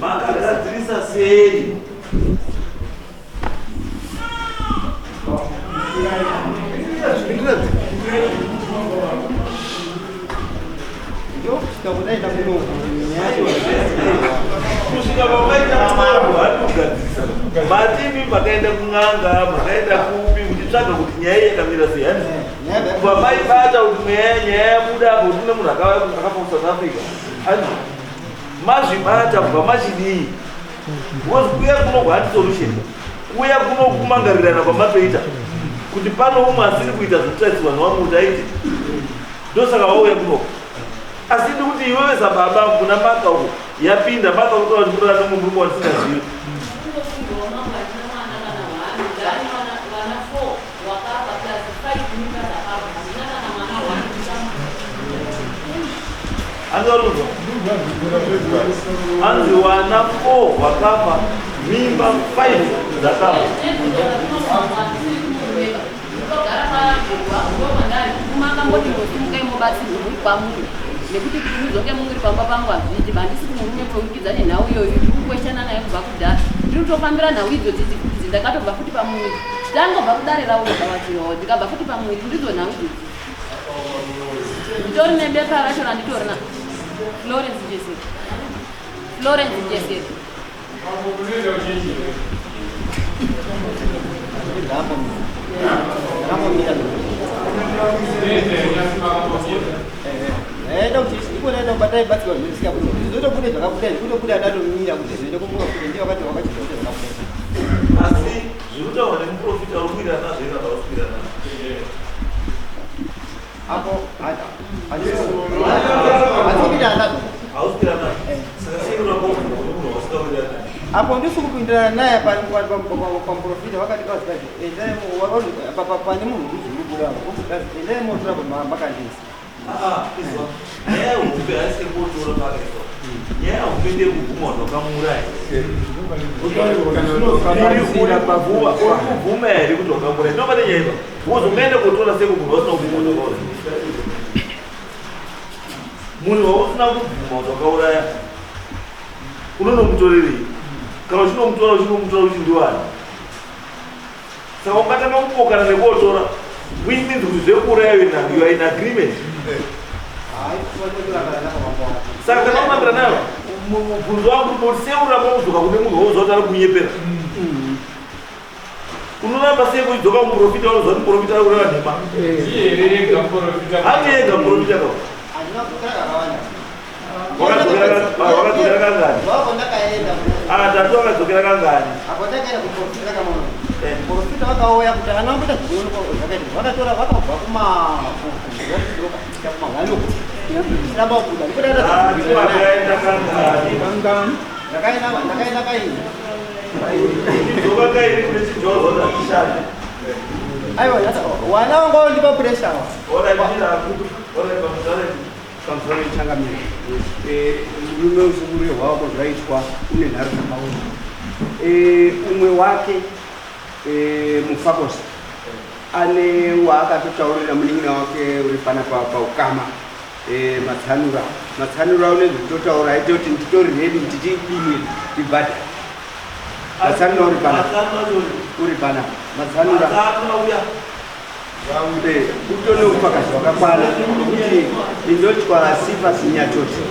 Makagadzirisa sei?
Ndokusvika kudaita kuno nyaya.
Kusvika pamaita mambo hari kugadzirisa. Matimi makaenda kun'anga, makaenda kupi muchitsvaga kuti nyaya iyi yakamira sei? Hanzi kubva maibata kuti mweya nyaya yabuda apo kuti kune munhu akafa kuSouth Africa. Hanzi mazvibata kubva machidii? Because kuya kuno hati solution. Kuya kuno kumangarirana kwamatoita kuti pano umwe asiri kuita zvekutarisirwa nevamwe kuti aite, ndosaka vauya kunoko. Asi ndikuti iwewe sababa kuna maka uko yapinda maka kutaura kuti kurara nemumwe murume wandisingazivi. Hanzi varunzwa, hanzi wana 4 wakafa, mimba 5 dzakafa.
Nekuti kuti mudzoke muri pamba pangu hazviiti. Handisi kumurume kuurikidza nenhau iyoyo. Ndiri kukweshana naye kubva kudhara, ndiri kutofambira nhau idzodzi idzi. Ndakatobva futi pamuviri, ndangobva kudare ravo ndikabatsirwawo, ndikabva futi pamuviri. Ndidzo nhau idzodzi. Nditori nebepa racho randitori na Florence Jeseri, Florence Jeseri.
Enda kuti ikona enda kubatai batsirwa zvinosvika kuno zvotobude zvakabuda izvi kutobuda ndatomira kuti zvoende kubuka kuti ndiye wakati wakachizvoita zvakabuda.
Asi zviri kutaurwa nemuprofita uri kuwirirana nazvo here kana hausi kuwirirana nazvo?
Apo handisi nazvo.
Hausi kuwirirana nazvo, saka sei uramba kubvunza kune munhu wausingawirirani naye?
Apo ndisi kupindirana naye pamuprofita. Vakati kazi endai pane munhu uri kubuda, endai motora makandisa.
Ah, izwa, nyaya yehombe haisi yekuotora pakaiswa. Nyaya yehombe ndeyekubvuma kuti wakamuuraya. Uri kubvuma here kuti wakamuuraya? Ndo pane nyaya ipa. Wozi ungaenda kotora seko munhu wasina kubvuma kuti wakauraya? Munhu wausina kubvuma kuti wakauraya, unonomutorerei? Kana uchinomutora, uchinomutora kuti ndiwani? Saka ungatanga kupokana nekuotora, which means kuti zvekuuraya you are in agreement. Saka kana unambira nayo, mubvunzo wangu uri kuti sei uramba kudzoka kune munhu wauziva kuti ari kunyepera? Unoramba sei kuidzoka kumuprofita wauziva kuti muprofita ari kureva nhema? Handi ega muprofita ka.
Handina kugara kakawanda.
Wakadzokera kangani?
Wako ndakaenda.
Ah, tatu wakadzokera kangani?
Apo ndakaenda kuprofita kamono, profita vakauya kuti ana amboita zvikuonekwa zvakaita, vakatora vakabva kumahwanuko zviramba kubuda.
Tatu wakaenda kangani?
Ndakaenda, ndakaenda kaini.
Uchidzoka kaini kune chijozwa kuti hachishandi?
Aiwa, wana wanga wandipa pressure wa.
Pamusoro yechangamiro, murume usukuru hwako zvaitwa une nharo dzakaoma. Umwe wake Mufakose ane waakatotaurira munin'ina wake uri panapa paukama, Matsanura. Matsanura une zvekutotaura aite kuti nditori ready kuti tidini tibhadhare. Matsanura uri panapa, uri panapa Matsanura utone ufakazi hwakakwana nokuti indotwa Sifa Sinyatoti,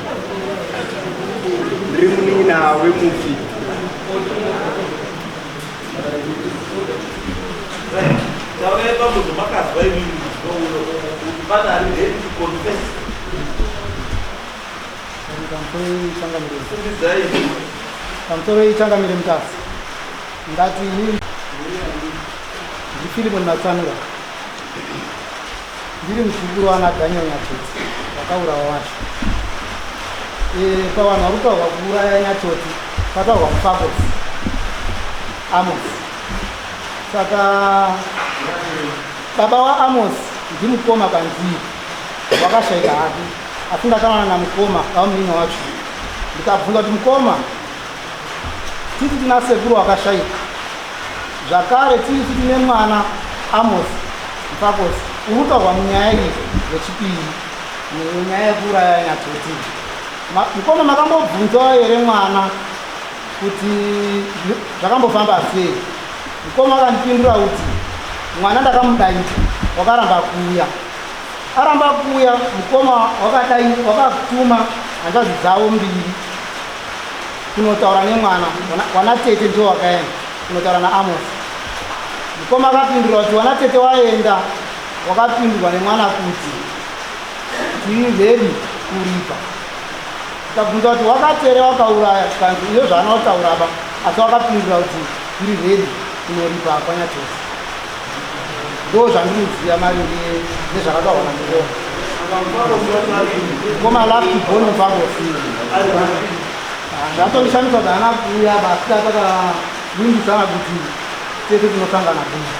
ndiri munin'ina wemufi.
Taurai pamwe zvamakazwa imimi kuti pane ari ready to confess. Fungidzai.
Pamusoro ichangamire Mutasa, ngati inini ndiFilimon Matsanura, ndiri muzukuru wana Daniel Nyatoti wakaurawa wacho. Pavanhu vari kutaurwa kuuraya Nyatoti pataurwa Mufakose Amos. Saka baba waAmos ndimukoma kwandiri, wakashaika hake, asi ndakawana namukoma vamunini wacho, ndikabvunza kuti mukoma, titi tina sekuru wakashaika zvakare, tiri tine mwana Amos Mufakose uri kutaurwa munyaya iyi wechipiri. Nenyaya yekuuraya Nyatoti. Mukoma makambobvunzawo here mwana kuti zvakambofamba sei? Mukoma akandipindura kuti mwana ndakamudaidza wakaramba kuuya. Aramba kuuya mukoma wakadai wakatuma hanzvadzi dzavo mbiri kunotaura nemwana wana tete ndiwo wakaenda kunotaura naAmos. Mukoma akapindura kuti wana tete waenda wakapindurwa nemwana kuti tiri ready kuripa. Tikabvunza kuti wakatere wakauraya kanzi iyo zvaana kutaura apa asi wakapindura kuti tiri ready kunoripa kwaNyatoti. Ndo zvandinoziva maringe nezvakataurwa namukoma. Mukoma last born Mufambosi. Zvatondishamisa kuti haana kuuya asi takavimbisana kuti tese tinosangana kuno.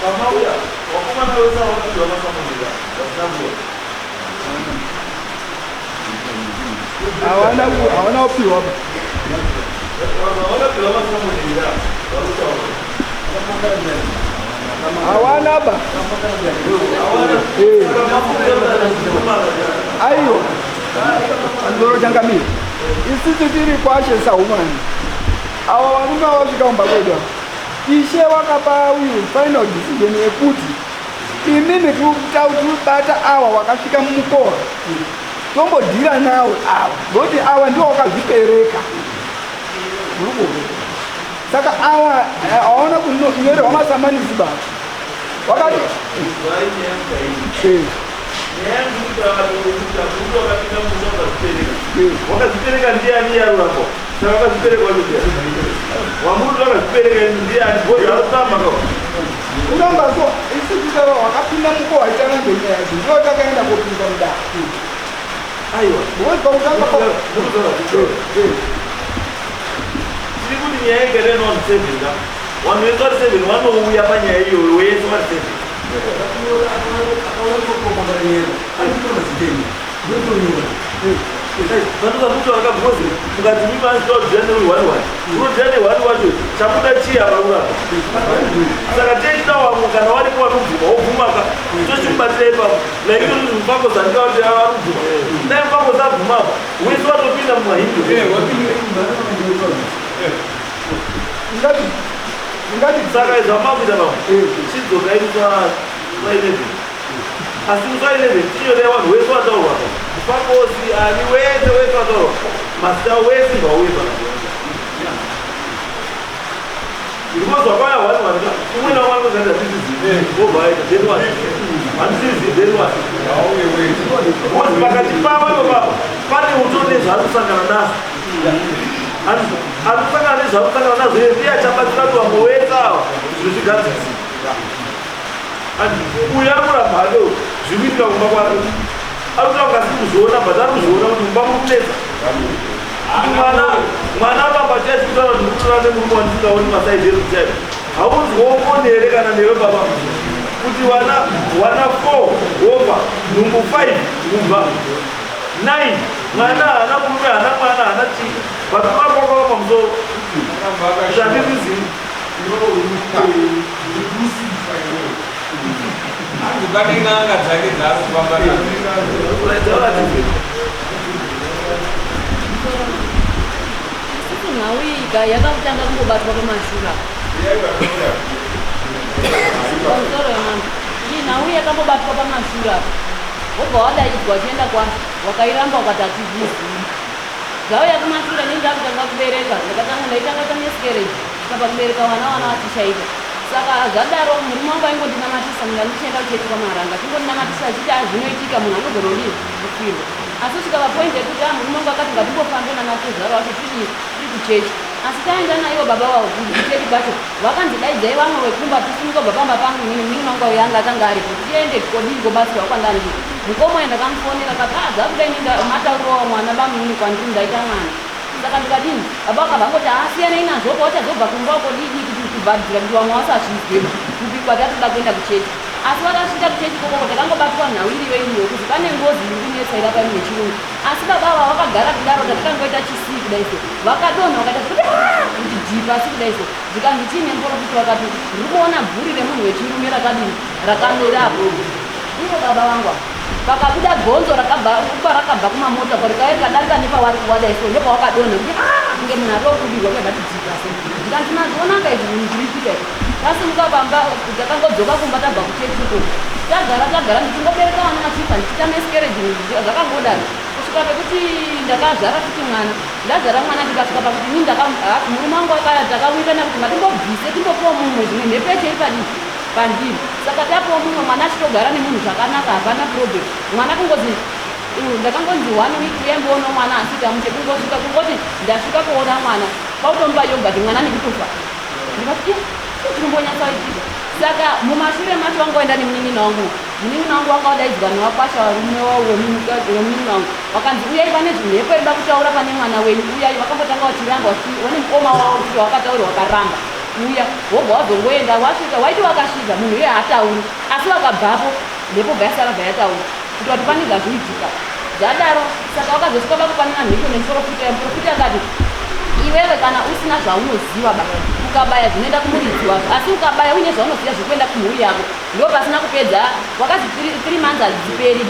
Pamauya, vakomana vese vakapiwa masamonera vasina kuuya.
Hawana hawana kupiwa.
Vakapiwa masamonera varikutaura.
Hawana ba. Aiwa. Andoro changamire. Isusu tiri kwashe saumani. Ava varume vasvika kumba kwedu ava. Ishe wakapa uyu final decision yekuti imimi tiri kubata awa wakasvika mumukova tombodhira nawe awa nokuti awa ndiwo wakazvipereka muri kuona saka awa hawana kunyorerwa masamanisi baba wakati
Nyaya ndikutaura kuti hakuna wakapinda musha wakazvipereka. Wakazvipereka ndiani yaruramba? Saka wakazvipereka wacho ndiani? Wamuri wakazvipereka ndiani? Bhozi arikutamba ka.
Kuramba so isu titava wakapinda mukova itanga ngenyaya idzi ndiwo takaenda kopinda mudare.
Aiwa.
Because pakutanga
Tiri kuti nyaya igare ino 7 ka. Vanhu vese vari 7 vanouya panyaya iyoyo wese vari 7. Vanoza kutaura ka because mukati mimi anzwa neuri one one. Unodya nehwani wacho chabuda chii apa kurapa. Saka tichida wamwe kana waripo vanobvuma wobvuma ka tochimubatira ipapo. Like izvozvo mufambo zandika kuti ava kubvuma. Dai mufambo zabvuma apa wese watopinda mumahindu.
Ngati ngati
Saka zvamakuita pamwe chidzokai musi wa 11 asi musi wa 11 tinyorera vanhu wese wataurwa pa mufambosi ani wese wese wataurwa mazita wese ngauye pana because wakauya one one ka umwe naumwe anozoita handisizivi wobva waita then what handisizivi then what because pakati pavo ipo papo pane utone zvaari kusangana nazvo ari kusangana nezvaari kusangana nazvo iye ndiye achabatsira kuti vamwe wese ava zviro zvigadzirisiwe. Uyu ari kuramba hake uyu zviri kuitika kumba kwake ari kutaura asi kuzviona but ari kuzviona kuti mumba muri kunetsa mwana mwana baba chaicho kutaura kuti ndikutora nemurume wandisingaoni masaidi edu chaivo haunzwawo foni here kana newe baba kuti wana wana 4 wopa nhumbu 5 kubva 9 mwana haana murume haana mwana haana chii but vako wakava pamusoro zvandirizivi.
Hanzi pane n'anga dzake dzaari kufamba nadzo.
Isusu nhau iyi ka yakatanga kungobatwa pamashure pamusoro yemambo. Iyi nhau yakambobatwa pamashure apa wobva wadaidzwa uchienda kwasvo wakairamba ukati hatizvizivi. Zvauya kumashure inini ndakutanga kubereka ndakatanga ndaitanga kuita miscarriage tikabva kubereka vana vana vachishaika. Saka zvadaro murume wangu aingondinamatisa munhu andichienda kuchechi kwaMaranga achingondinamatisa achiti ah zvinoitika munhu anogona kudii kufirwa. Asi kusvika papoint yekuti ah murume wangu akati ngatimbofambe nanatezvara wacho tidii tiri kuchechi. Asi taenda naivo baba vavo kuchechi kwacho vakanzi daidzai vamwe vekumba tisimuke kubva pamba pangu inini munin'ina wangu auya anga akanga aripo tiende kodii kobatsirwa kwandandiri. Mukoma uya ndakamufonera akati ah zvakuda ini matauriro mwana bamunini kwandiri ndaita mwana. Saka ndikadini baba vakabva vangoti ah siyanai nazvo pauchazobva kumba uko dii kuti kubvaridzira kuti vamwe vasazvizwe kuti kwatatoda kuenda kuchechi. Asi vakasvika kuchechi ikoko takangobatwa nhau iriyo iriyo kuti pane ngozi iri kunetsa irapa nechirungu. Asi baba ava vakagara kudaro tatikangoita chisii kudai so vakadonha vakaita sekuti ah kuti dhii pasi kudai so zvikanzi chii nemuprofiti vakati ndiri kuona bvuri remunhu wechirume rakadini rakamira apo ivo baba vangu ava. Pakabuda gonzo rakabva rakabva kumamota ko rikauya rikadarika nepawari kuwadai so ndopawakadonha kuti ah kunge munhu atokubirwa kuya ndatidzika so. Ndikanzi mazionaka izvi zvinhu zviri kuitika izvi. Tasimuka pamba takangodzoka kumba tabva kuchechi uko. Tagara tagara ndichingobereka vana vachifa ndichiita miscarriage zvakangodaro kusvika pekuti ndakazvara futi mwana. Ndazvara mwana ndikasvika pakuti ini ndaka murume wangu akaya takawirirana kuti ngatimbobvise timbopiwa mumwe zvimwe mhepo yacho iri padii pandiri saka tapiwa mumwe mwana achitogara nemunhu zvakanaka hapana problem mwana kungozi ndakangonzi one week uya mboona mwana asi tamushe kungosvika kungoti ndasvika kuona mwana kwakutomupa yogurt mwana nekutofa ndikati chii chinombonyatsoitika saka mumashure macho wanga waenda nemunin'ina wangu munin'ina wangu wanga wadaidzwa newakwasha varume wemunin'ina wangu wakanzi uyai pane zvimhepo irikuda kutaura pane mwana wenyu uyai vakambotanga vachiramba vane mukoma wavo kuti wakataura wakaramba uya wobva wazongoenda wasvika waiti wakasvika munhu uye haatauri asi wakabvapo mhepo bva yasara bva yataura kuti wati pane zvazviitika zvadaro saka wakazosvika vakupanana mhiko nemuprofita muprofita akati iwewe kana usina zvaunoziva ba ukabaya zvinoenda kumuridzi wazvo asi ukabaya uine zvaunoziva zvekuenda kumhuri yako ndo pasina kupedza wakazi 3 months hadziperi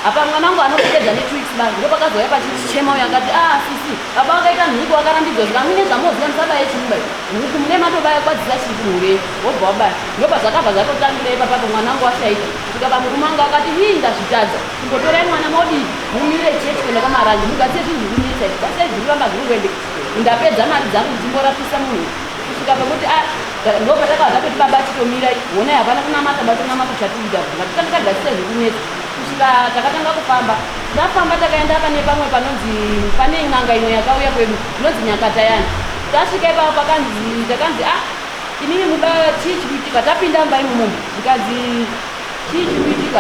apa mwana wangu anopedza ne 2 weeks ba ndo pakazouya pachichema uyo akati ah sisi baba wakaita mhiko wakarambidzwa zvika muine zvamoziva musabaye chimuba huku mune matobaya kwadzisa chii kumhuri wobva wabaya ndo pazvakabva zvatotangira ipapapo mwana wangu washaika kusvika pamurume wangu akati hii ndazvitadza Chingotorai mwana modii mumire chechi kuenda kwaMarange mugadzire zvinhu zviri kunetsa izvi basa izvi zviramba zviri kuendeka. Ndapedza mari dzangu ndichimborapisa munhu kusvika pekuti ah ndopatakabva tatoti baba chitomirai honai hapana kunamata batonamata chatiita ngatitange tagadzisa zviri kunetsa kusvika takatanga kufamba tafamba takaenda pane pamwe panonzi pane n'anga imwe yakauya kwedu inonzi Nyakatayani tasvika ipapo pakanzi takanzi ah imimi muba chii chikuitika tapinda mumba imomo zvikanzi Chii chiri kuitika?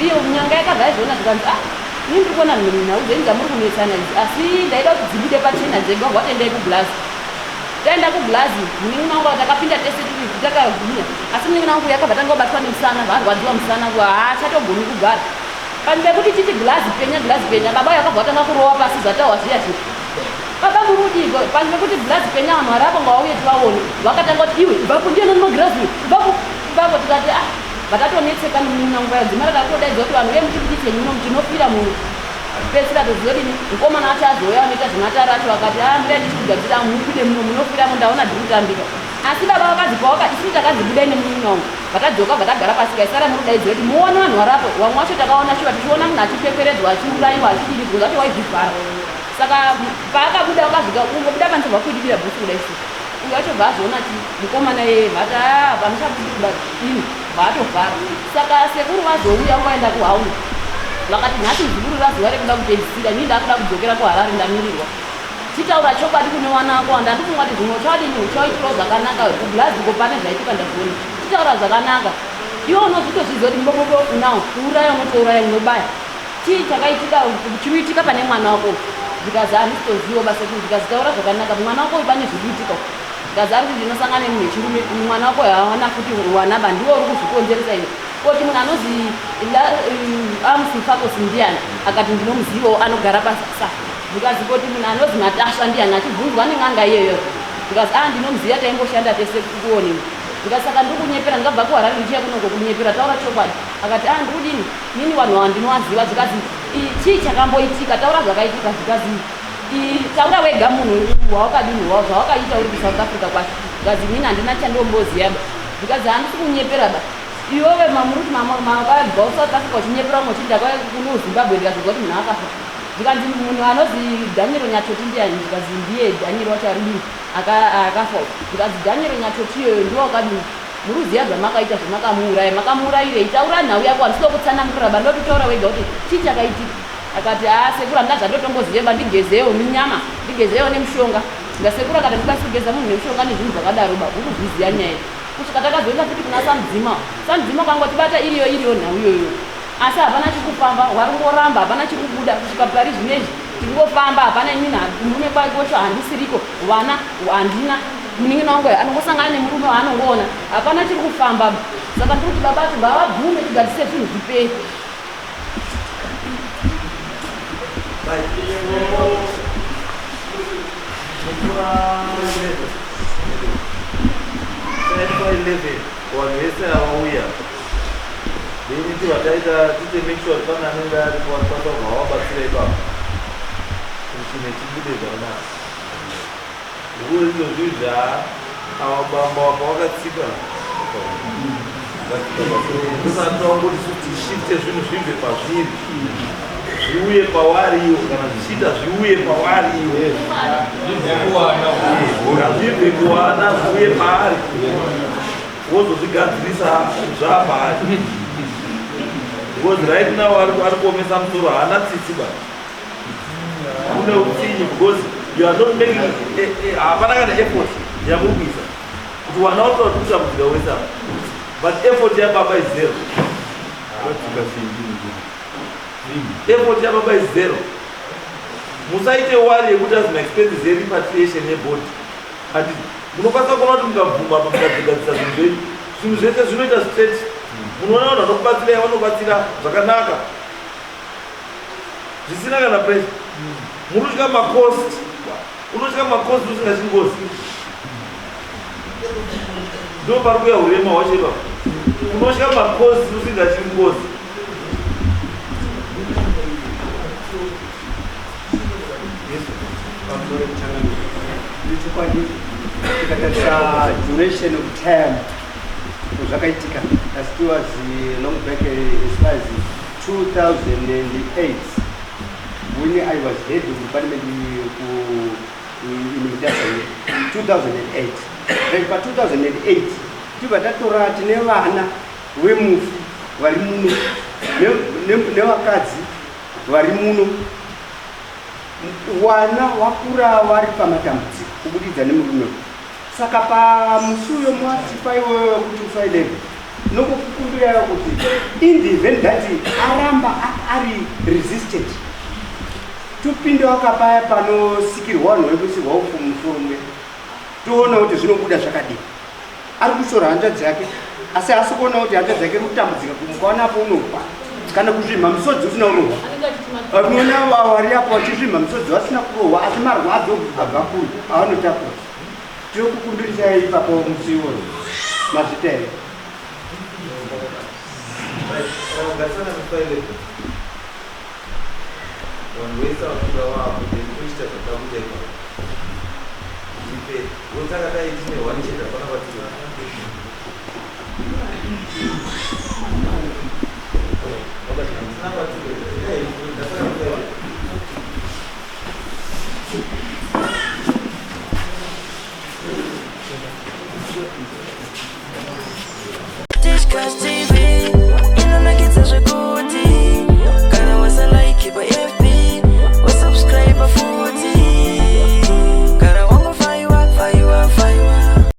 Iyo nyanga yakabva yazviona zvikanzi ah ini ndiri kuona nhau dzenyu dzamuri kunetsana idzi asi ndaida kuti dzibude pachena dzega hwatendai kuglazi. Taenda kuglazi munin'ina wangu takapinda tese tiri takagwinya asi munin'ina wangu yakabva tanga kubatwa nemusana varwadziwa musana haachatogoni kugara. Panzvimbo yekuti titi glazi penya glazi penya baba yakabva vatanga kurova pasi zvatahwa zviya zviya. Baba murudiko panzvimbo yekuti glazi penya vanhu vari apo ngavauye tivaone vakatanga kuti iwe ibvapo ndiye nani magirazi uyu ibvapo ibvapo tikati ah Vakatonetseka nemunin'ina nguva yadzimara takutodaidza kuti vanhu uye muchibuditse muno tinofira muno. Pedzisira tozodini mukomana wacho azouya anoita zvematare acho akati ah mbuya ndichikugadzira mubude muno munofiramo ndaona ndiri kutambika. Asi baba vakazi pawaka isu takanzi budai nemunin'ina wangu. Vatadzoka vatagara pasi kaisara murudaidzira kuti muone vanhu varipo vamwe vacho takaona shuwa tichiona munhu achipeperedzwa achiurayiwa achidini zvimwe zvacho waizvivhara. Saka paakabuda wakazvika kungobuda panze vakwidibira bhutsu kudai so. Uyu wacho bva azoona chi mukomana iyeye vati haa pamuchabudi kuba ini bva atovhara. Saka sekuru vazouya vaenda kuhauni vakati nhasi muzukuru razuva rekuda kupedzisira ini ndakuda kudzokera kuHarare ndamirirwa. Chitaura chokwadi kune wana wako wandandifunga kuti zvimwe uchadini uchaitirwa zvakanaka kuGlasgow pane zvaitika ndazviona. Chitaura zvakanaka iwe unozvitozviziva kuti mubobobo unawo kuuraya unotouraya unobaya. Chii chakaitika chiri kuitika pane mwana wako zvikazi handisitozivo basa sekuru zvikazi taura zvakanaka mwana wako uyu pane zviri kuitika zvikazi ari kuti ndinosangana nemunhu wechirume mwana wako hawana futi wana ba ndiwo uri kuzvikonzeresa iwe koti munhu anozi Amusi Fakosi ndiani akati ndinomuzivawo anogara pasa zvikazi koti munhu anozi Matasva ndiani achibvunzwa nen'anga iyoyo zvikazi a ndinomuziva taimboshanda tese kuonini zvikazi saka ndiri kunyepera ndingabva kuHarare ndichiya kunoko kunyepera taura chokwadi akati a ndiri kudini Nini vanhu ava ndinovaziva zvikazi chii chakamboitika taura zvakaitika zvikazi taura wega munhu wawakadini zvawakaita uri kuSouth Africa kwacho zvikazi nini handina chandomboziva ba zvikazi handisi kunyepera ba iwewe mamuri kuti makabva kuSouth Africa uchinyepera umwe uchiti ndakauya kuno Zimbabwe ndikazonzwa kuti munhu akafa zvikanzi munhu anozi Daniel Nyatoti ndiyani zvikazi ndiye Daniel wacho arudini akafa zvikanzi Daniel Nyatoti iyoyo ndiwo wakadini Muruziya zvamakaita zvamakamuuraya makamuurayirei taura nhau yako handisi kutsanangurira ba ndototaura wega kuti chii chakaitika akati haa sekuru handina zvandotomboziva ba ndigezewo minyama ndigezewo nemushonga ngasekuru akati handikwanisi kugeza munhu nemushonga nezvinhu zvakadaro ba ukuzviziva nyaya kusvika takazoenda futi kuna Samudzima Samudzima ukangotibata iriyo iriyo nhau iyoyo asi hapana chiri kufamba warungoramba hapana chiri kubuda kusvika pari zvinezvi tingofamba hapana inini murume kwacho handisiriko vana handina munin'ina wangu anongosangana nemurume waanongoona hapana chiri kufamba saka ndiri kuti baba acho ngavabvume tigadzise zvinhu zviperi.
Vanhu vese avauya Then tibva taita tiite make sure kuti pane anenge aripo anokwanisa kubva vabatsira ipapo kuti chinhu chibude zvakanaka. Zvikuti izvozvi izvi haa ava bambo apa wakatsika ndosaka tawangoti su tishifte zvinhu zvibve pazviri zviuye pawari iwo kana zvichiita zviuye pawari iwo zvibve kuwana zviuye paari wozozvigadzirisa zvapaari because right now ari kuomesa musoro haana tsitsi ba une utsinye because you are not making eh, eh, hapana kana effort yamuri kuisa kuti wana wacho vari kutambudzika wese apa but effort yababa is zero effort yababa is zero musaite wari yekuti azi maexpenses erepatriation yebody handiti munokwanisa kuona kuti mukabvuma apa mukadzigadzisa zvinhu zvenyu zvinhu zvese zvinoita straight munoona vanhu vanokubatsirai vanobatsira zvakanaka zvisina kana pressure munotya macost unotya macost usingatyi ngozi ndo pari kuya urema hwacho ipapo unotya macost usingatyi ngozi
Chokwadi tikatarisa duration of time zvakaitika as it was long back as far as 2008 when I was head of department ku in Mutasa here 2008 right pa 2008 tibva tatora tine vana vemufi vari muno nevakadzi vari muno wana wakura vari pamatambudziko kubudikidza nemurume saka pamusi uyo mwatipa iwoyo wekuti ufaileve nokukukumbirayo kuti in the event that aramba ari resistant topinde wakapaya panosikirwa vanhu vekuisirwa upfu mumusoro muya toona kuti zvinobuda zvakadii ari kushora hanzvadzi yake asi haasi kuona kuti hanzvadzi yake iri kutambudzika kumukaona apo unopa kana kuzvimha misodzi usina kurohwa unoona vari apo vachizvimha misodzi vasina kurohwa asi marwadzo abva kuri avanotakura tiri kukumbirisai ipapo musi iwoyo mazvita here
Vanhu vese vakuda wavo then tochita zvatakuita ipapo. Ipe wotakadai tine one chete hapana kwatiri. Hatina kwatiri.
Tichkach TV.